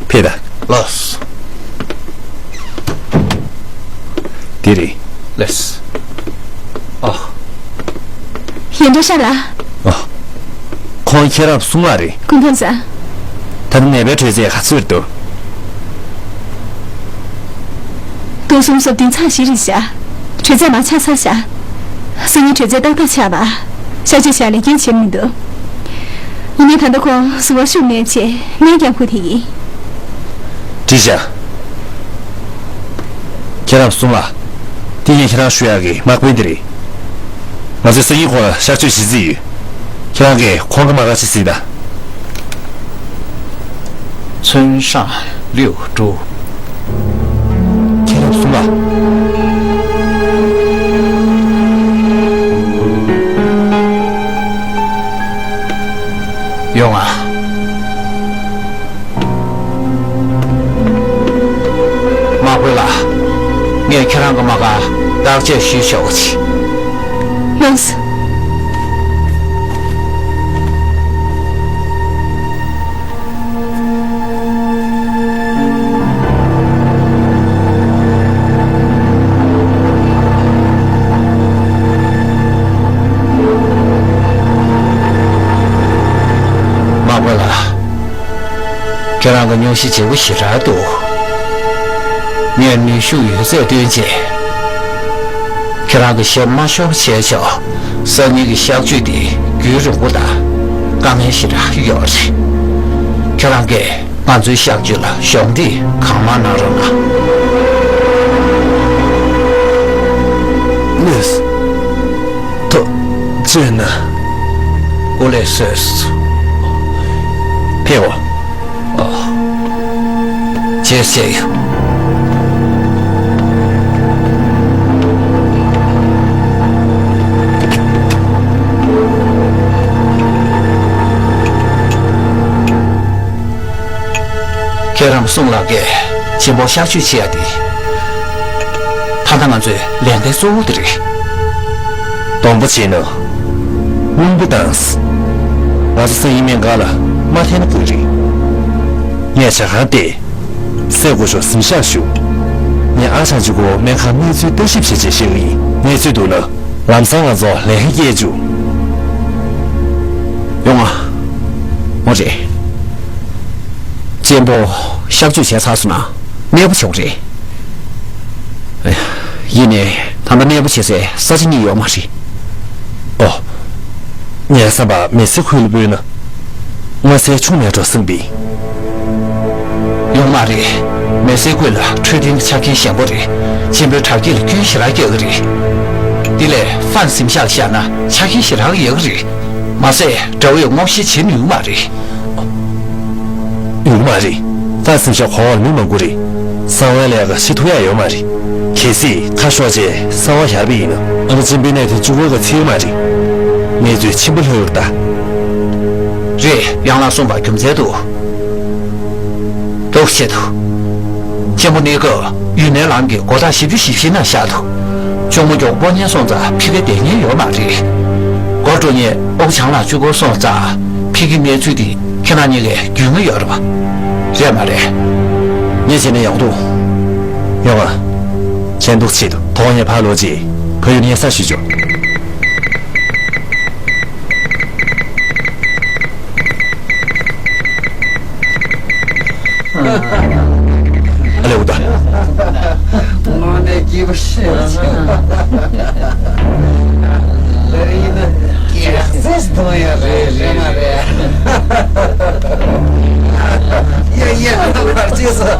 ཕེབས་དང་། ལགས། དེ་རེད། ལགས། ཨ། ཡིན་འགྲོ་ཤག་ལགས། ཨ། ཁོང་ཁྱེད་རང་གསུང་ལགས་རེད། སྐུ་ཁམས་བཟང་། ད་ནི་ནད་པའི་དྲོད་ཚད་ག་ཚོད་འདུག་དུག་གསུམ་སོ་བདུན་ཚེག་བཞི་རེད་ཤག་དྲོད་ཚད་མར་ཆག་ཚར་ཤག་སང་ཉིན་དྲོད་ཚད་ཏག་ཏག་ཆགས་པ། གཤག་བཅོས་བྱས་ལས་འགན་བྱེད་མི་འདུག་ཡིན་ནའི་ད་ལྟ་ཁོང་གཟུགས་པོ་ཤུགས་མེད་བྱས་ནད་ཀྱང་ཁུག་བསྡད་ཡིན། འགྲིག་ཤག་ཁྱེད་རང་གསུང་ལགས། འདི་ངས་ཁྱེད་རང་ཞུ་ཡག་གི་དམག་དཔོན་འདི་རེད། ང་ཚོས་སང་ཉིན་ཁོང་ལ་གཤག་བཅོས་བྱེད་རྩིས་ཡོད། ཁྱེད་རང་གིས་ཁོང་གི་དམག་སྒར་ཅིག་གཟིགས་དང་།村上六竹། ཁྱེད་རང་གསུང་ལགས། ཡོང་ང་། དམག་དཔོན་ལགས། ངས་ཁྱེད་རང་གི་དམག་སྒར་བརྟག་དཔྱད་ཞུས་ཆོག་གི། ལགས་སོ། དམག་དཔོན་ལགས། ཁྱེད་རང་གི་སྙུང་གཞི་ལྗིད་པོ་ཞེ་དྲག་འདུག་ངས་ནུས་ཤུགས་ཡོད་ཚད་བཏོན་རྗེས། ཁྱེད་རང་གི་ཞབས་མ་ཤོར་བ་བྱས་ཆོག་སང་ཉིན་གྱི་གཤག་བཅོས་འདི་རྒྱུན་རིང་པོ་དང་དཀའ་ངལ་ཞེ་དྲག་ཡོད་རེད། ཁྱེད་རང་གིས་ང་ཚོའི་གཤག་བཅོས་ལ་གཞོགས་འདེགས་གང་མང་གནང་རོགས་གནང་། ལགས་སོ། ཐུགས་རྗེ་གནང་། སྐུ་ལས་སོས་སོ། ཕེབས་འོ། ཨོ། རྗེས་བྱེད་ཡོད། ཁྱེད་རང་གསུང་ལགས་ཀྱིས་གཅིན་པོ་གཤག་བཅོས་བྱེད་ཡ་དེ། ད་ལྟ་ང་ཚོའི་ལས་འགན་གཙོ་བོ་དེ་རེད། སྡོང་པོ་བྱས་ན་སྔོན་པོ་དང་། ང་ཚོ་སང་ཉིན་སྨན་ཁང་ལ་མ་འཐེན་ན་ཁོ་རེད། ངས་ཇ་ཁང་བལྟས། སའི་གོ་ཤོག་གཟིམ་ཤག་ཞུ། ངས་ཨ་ཞང་གཅིག་པོ་སྨན་ཁང་གནས་ཚུལ་ལྟ་ཞིབ་བྱེད་ཆེད་ཞུས་པ་ཡིན། གནས་ཚུལ་འདུག་ན་ལམ་སང་ང་ཚོ་ལས་ཀ་སྐྱེལ་བཅུག་ཡོང་ང་། འོ་རེད། གཅེན་པོ་གཤག་བཅོས་བྱས་ཚར་སོང་ན་གནས་སྤོ་བྱེད་དགོས་རེད། ཡིན་ནའི་ད་ལྟ་གནས་སྤོ་བྱེད་སའི་ས་ཆ་གཉིས་ཡོད་མ་རེད། ཨོ། ངའི་བསམ་པར་མེ་སེ་ཁུལ་ལ་སྤོས་ན། མངའ་སའི་ཆུང་མེ་གྲོ་སེང་བི། ཡོང་མ་རེད། མེ་སེ་ཁུལ་ལ་འཕྲོད་བསྟེན་ཆ་རྐྱེན་ཞན་པོ་རེད། གཅེན་པོའི་དྲག་སྐྱེད་ལ་སྐྱོན་ཞེ་དྲག་རྒྱག་གི་རེད། དེ་ལས་ཧྥན་གཟིམ་ཤག་བཞག་ན་ཆ་རྐྱེན་ཞེ་དྲག་ཡག་གི་རེད། མ་ཟད་དགྲ་བོས་སྔོག་བཤེར་བྱེད་ནུས་མ་རེད། ཡོང་མ་རེད། ཧྥན་གཟིམ་ཤག་གོང་འོག་ལ་མི་མང་པོ་རེད། གསང་བའི་ལས་ཀ་བྱེད་ཐུབ་ཡག་ཡོད་མ་རེད། གལ་སྲིད་ཁ་ཤོར་རྗེས་གསང་བ་ཡར་པས་ཡིན་ན། ཨ་ནི་གཅེན་པོའི་གནས་དེ་གཅིག་པོ་ག་ཚིག་མ་རེད། གནས་ཚུལ་ཆེན་པོ་ལྷོད་ཡོད་ད། རེད། ཡང་ལ་གསུངས་པ་རྒྱུ་མཚན་འདུག་འདུག་བྱེད་དུ། གཅེན་པོ་གནས་སྐབས་ཡུན་ནན་ལམ་གྱི་སྒོ་ཐག་བཞི་བཅུ་ཞེ་བཞི་ན་བཞག་འདུག་གཅུང་མོ་མགྱོགས་པོ་ཉན་སོང་ཙང་ཕི་གེ་བསྡད་མཁན་ཡོད་མ་རེད། སྒོ་འགྲོ་མཁན་ཨོ་བྱང་ལགས་གཅིག་པོ་སོང་ཙང་ཕི་གེ་གནས་ཚུལ་དེ་ཁྱེད་རང་གཉིས་ཀས་རྒྱུས་མངའ་ཡོད་རེད་པ། རེད་མ་རེད། ངས་བྱས་ན་ཡག་འདུག་ཡོང་ང་། གཅེན་པོ་ཆེད་དུ་དོ་དགོང་ངས་ཕར་ལོག་རྗེས་ཕ་ཡུལ་སྙན་སེང་ཞུས་ཆོག་ཨ་ལེ་འུ་ད། དངོས་གནས་སྐྱིད་པོ་ཞེ་པོ་ཅིག་ལ་ཡིན་ན་སྐྱིད་ཚེ་གཏོང་ཡ་རེད་རེད་མ་རེད། ཡ་ཡ་ཁ་ཁར་ཅི་སོ།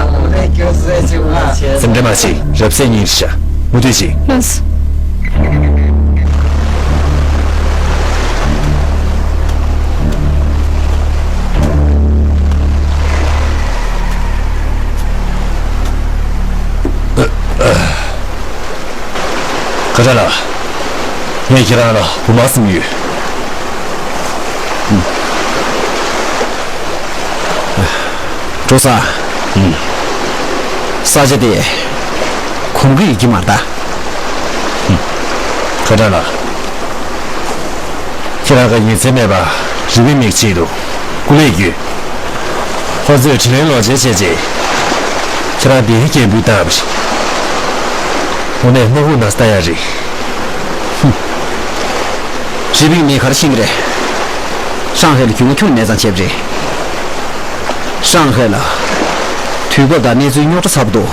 དངོས་གནས་སྐྱོ་ཚེ་ཅིག་མ་བྱེད། སེམས་ཁྲལ་མ་བྱེད། རབ་གསལ་ཉིན་ཤ། མུ་མཐུད་བྱེད། ལགས་སོ། ཁ་ཏྲ་ལགས། ངས་ཁྱེད་རང་ལ་བུ་མ་བསམ་ཡོད། འགྲོ་ས། ས་ཆ་དེ་གོམས་གི་ཡོད་ཀྱི་མ་རེད་ད། ཁ་ཏྲ་ལགས། ཁྱེད་རང་གི་ཉིན་མཚན་མེད་པར་རི་བོའི་མིག་ཆེད་དུ་སྐུ་ལས་བསྐྱོན། ཁོ་ཚོས་དྲིན་ལན་ལོག་འཇལ་བྱས་རྗེས། ཁྱེད་རང་བདེ་སྐྱིད་སྐད་འབོད་བཏང་བ་རེད། དངོས་གནས་སྣ་ཁུག་ན་ས་ཡ་རེད། ཧུམ། རི་བོའི་མིག་ག་རེ་ཤེས་ཀྱི་རེད། ཧྲང་ཧའེ་ལ་རྒྱུས་མངའ་ཁྱོན་ནས་མེད་ཙང་བྱས་པ་རེད། ཧྲང་ཧའེ་ལ་དུས་སྐབས་དང་གནས་ཚུལ་རྙོག་དྲ་ཚ་པོ་འདུག་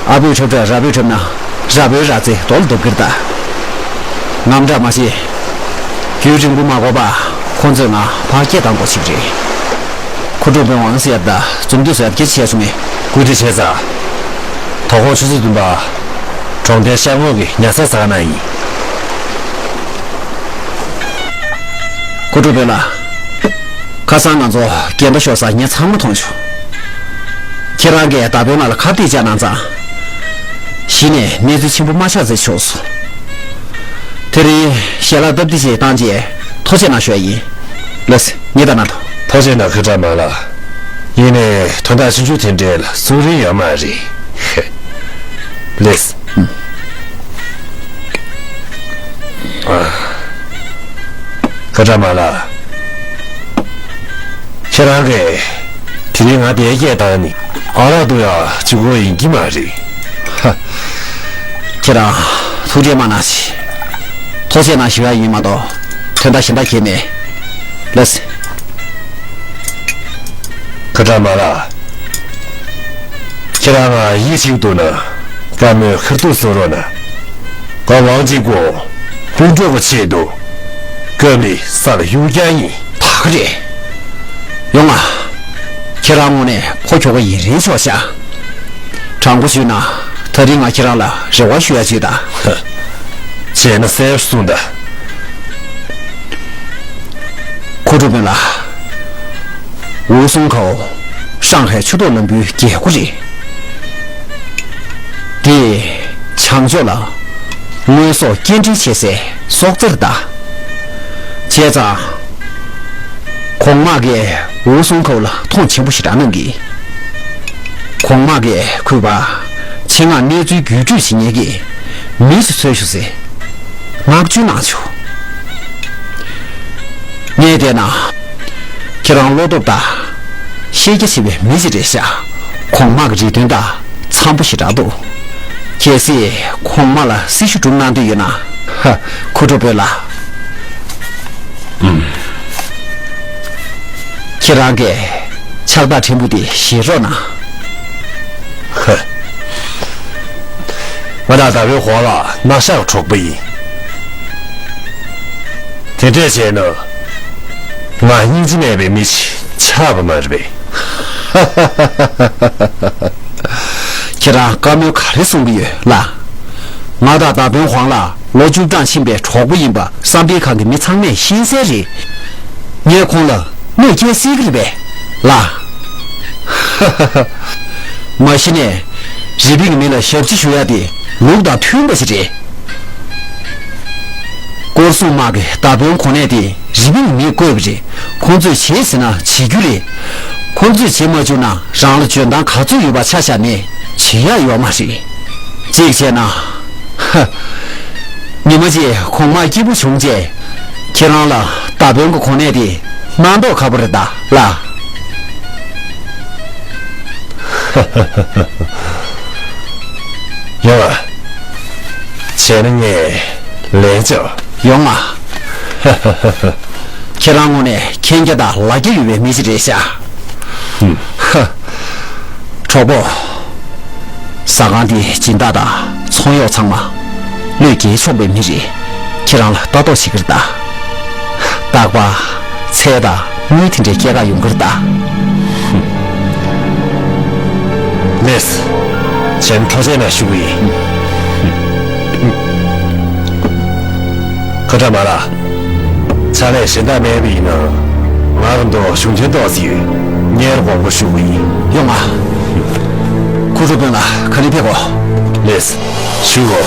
ཨ་བོས་འཁྲབ་འཁྲབ་ར་བོས་འཁྲབ་ན་ར་བོའི་ར་རྩེ་རྡོ་ལ་རྡབ་ཀྱི་རེད་ད། ངམ་དྲག་མ་བྱེད། རྒྱུན་རིང་པོ་མ་འགོར་བར་ཁོ་ཚོས་ང་ཕར་སྐད་བཏང་དགོས་ཞིག་རེད། ཁོ་ཀྲུའུ་དཔོན་དབང་ཟེར་ཡ་ད་འཛུམ་མདངས་བཟོ་ཡ་སྐད་ཆ་བཤད་སོང་ངས། བཀུར་སྟི་བྱས་ཚར། དོ་དགོང་ཆུ་ཚོད་བདུན་པ། གྲོང་རྡལ་ཤར་ངོས་ཀྱི་ཉ་ཚ་ཟ་ཁང་ནང་ཡིན། ཁོ་ཀྲུའུ་དཔོན་ལགས། ཁ་སང་ང་ཚོ་རྒན་པ་ཤོར་ས་ངས་ཚང་མ་མཐོང་བྱུང་། ཁྱེད་རང་གིས་ད་དཔོན་ལགས་ལ་ཁ་གཏད་བཅག་གནང་ཙང་། གཞི་ནས་གནས་ཚུལ་ཆེན་པོ་མ་ཆགས་ཚེ་ཆོག་སོང་། དེ་རིང་ཞལ་ལག་སྟབས་བདེ་ཞིག་བཏང་རྗེས་ཐུགས་རྗེ་གནང་ཞུ་ཡ་ཡིན། ལགས་སེ། ངས་ད་ན་ཐོ། ཐུགས་རྗེ་གནང་། ཁ་ཏྲ་མ་ལགས། ཡིན་ནའི་དོན་དག་ཆུང་ཆུང་དེ་འདྲ་ལ་གསུང་རིན་ཡོད་མ་རེད། ལགས་སེ། ཁ་ཏྲ་མ་ལགས། ཁྱེད་རང་གིས་དེ་རིང་ང་དེ་སྐད་བཏང་ནི་ཨ་རག་འཐུང་ཡག་གཅིག་པོ་ཡིན་གྱི་མ་རེད། ཧ། ཁྱེད་རང་ཐུགས་རྗེ་མ་གནང་ཞིག་ཐུགས་རྗེ་གནང་ཞུ་ཡ་ཡིན་མ་གཏོགས་དོན་དག་གཞན་དག་གང་ཡང་མེད། ལགས་སེ། ཁ་ཏྲ་མ་ལགས། ཁྱེད་རང་ང་ཡིད་ཆེས་འདུག་ན། བཀའ་མོལ་ཁ་ཐུག་གསུང་རོགས་གནང་། ང་ཝང་ཅིན་ཀུང་སྤུན་གྲོགས་ཀྱི་ཆེད་དུ་སྐབས་རེ་ས་ལ་གཡུག་རྒྱག་ཡིན། ད་ག་རེད། ཡོང་ང་། ཁྱེད་རང་ངོས་ནས་ཕོ་ཁྱོ་ག་ཡི་རེ་ཆོག་ཤག་དྲང་པོ་ཞུས་ན། ད་རིང་ང་ཁྱེད་རང་ལ་རེ་བ་ཞུ་ཡ་ཅིག་ད། བྱས་ན་གསལ་པོ་གསུངས་དང་། ཁོ་ཀྲུའུ་དཔོན་ལགས། ཝུའུ་སུང་ཁའོ་ཧྲང་ཧའེ་ཆུ་ཐོག་ལམ་བུའི་རྒྱལ་སྒོ་རེད། དེ་བྱང་ཕྱོགས་ལ་དངོས་ཟོག་སྐྱེལ་འདྲེན་བྱེད་སའི་ཟོག་རྩེ་རེད་ད། བྱས་ཙང་། གོང་དམག་གིས་ཝུའུ་སུང་ཁའོ་ལ་མཐོང་ཆེན་པོ་ཞེ་དྲག་གནང་གི། གོང་དམག་གིས་གུས་པ་ཆེད་མངགས་གནས་ཚུལ་བརྒྱུད་སྤྲོད་བྱེད་མཁན་གྱི་མི་ཞིག་འཚོལ་ཤོག་ཟེར། མངགས་བཅོལ་གནང་བྱུང་། ངས་བལྟས་ན། ཁྱེད་རང་བློ་སྟོབས་དང་ ཤེས་རྒྱ་ཆེ་བའི་མི་ཞིག་རེད་ཤག་གོང་མ་གི་རེ་འདུན་དང་འཚམ་པོ་ཞེ་དྲག་འདུག་གལ་སྲིད་གོང་མ་ལ་སྲི་ཞུ་སྒྲུབ་གནང་འདོད་ཡོད་ན། ཧ། ཁུ་ཁྲོ་བོད་ལ། ཨུམ། ཁྱེད་རང་གིས་ཕྱག་རྟགས་ཕྲན་བུ་དེ་བཞེས་རོགས་གནང་། ཧ། ང་དང་ད་བོད་ཧོང་ལ་ནག་ཤག་གི་གྲོགས་པོ་ཡིན། དེ་འདྲས་བྱས་ན། ང་སྙིང་རྗེ་མེད་པའི་མི་ཞིག་ཆགས་པ་མ་རེད་པས། ཁྱེད་རང་བཀའ་མོལ་ག་རེ་གསུང་གི་ཡོད་ལགས། ང་དང་ད་བོད་ཧོང་ལ་ལོ་བཅུ་གྲངས་ཕྱིན་པའི་གྲོགས་པོ་ཡིན་པ་བསམ་འཕེལ་ཁང་གི་མི་ཚང་མས་ཤེས་གསལ་རེད། ངས་ཁོང་ལ་གནོད་སྐྱེལ་སྲིད་ཀྱི་རེད་པས་ལགས། མ་གཞི་ནས་རི་པིན་གྱི་མི་ལ་ཞབས་ཕྱི་ཞུ་ཡ་དེ་ལུགས་དང་མཐུན་པ་ཞིག་རེད། སྐོར་སྲུང་དམག་གི་མདའ་དཔོན་གོ་གནས་དེ་རི་པིན་གྱི་མིས་བསྐོས་པ་རེད། ཁོང་ཚོས་བྱེད་ཟེར་ན་བྱེད་རྒྱུ་རེད། ཁོང་ཚོས་བྱེད་མ་བཅུག་ན་རང་ལ་འཇོན་ཐང་ག་ཚོད་ཡོད་པ་ཆ་བཞག་ནས་བྱེད་ཡ་ཡོད་མ་རེད། གཅིག་བྱས་ན། ཧ། ཉི་མ་གཅིག་གོང་མ་སྐྱིད་པོ་བྱུང་རྗེས། ཁྱེད་རང་ལ་མདའ་དཔོན་གྱི་གོ་གནས་དེ་གནང་མདོག་ཁ་པོ་རེད་ད་ལགས། ཡོང་ང་། བྱས་ན་ངས་ལན་རྒྱོབ། ཡོང་ང་། ཁྱེད་རང་དངོས་གནས་མཁྱེན་རྒྱ་དང་ལག་རྒྱ་ཡོད་པའི་མི་ཞིག་རེད་ཤག་ཧུམ། ཧ། གྲོགས་པོ། ཟ་ཁང་འདིའི་སྦྱིན་བདག་དང་ཚོང་གཡོག་ཚང་མ་བློས་འགེལ་ཆོག་པའི་མི་རེད། ཁྱེད་རང་ལ་ལྟ་རྟོག་བྱེད་ཀྱི་རེད་ད། རྟག་པར་ཚལ་དང་དངུལ་དེ་འདྲའི་སྐྱེལ་ག་ཡོང་གི་རེད་ད། ལེས། བྱས་ན་ཐག་བཅད་ན་ཞུ་གི་ཡིན། ཁ་ཁྲ་མ་ལགས། ཕྱག་ལས་གཞན་དག་མེད་པ་ཡིན་ན། ང་རང་ཚོ་གཞུང་དོན་ཏོག་ཙམ་ཡོད། ངས་དགོངས་པ་ཞུ་གི་ཡིན། ཡོང་ང་། ཁུ་ཁྲོ་དཔོན་ལ་ག་ལེ་ཕེབས་གོ། ལེས། ཞུ་གོ།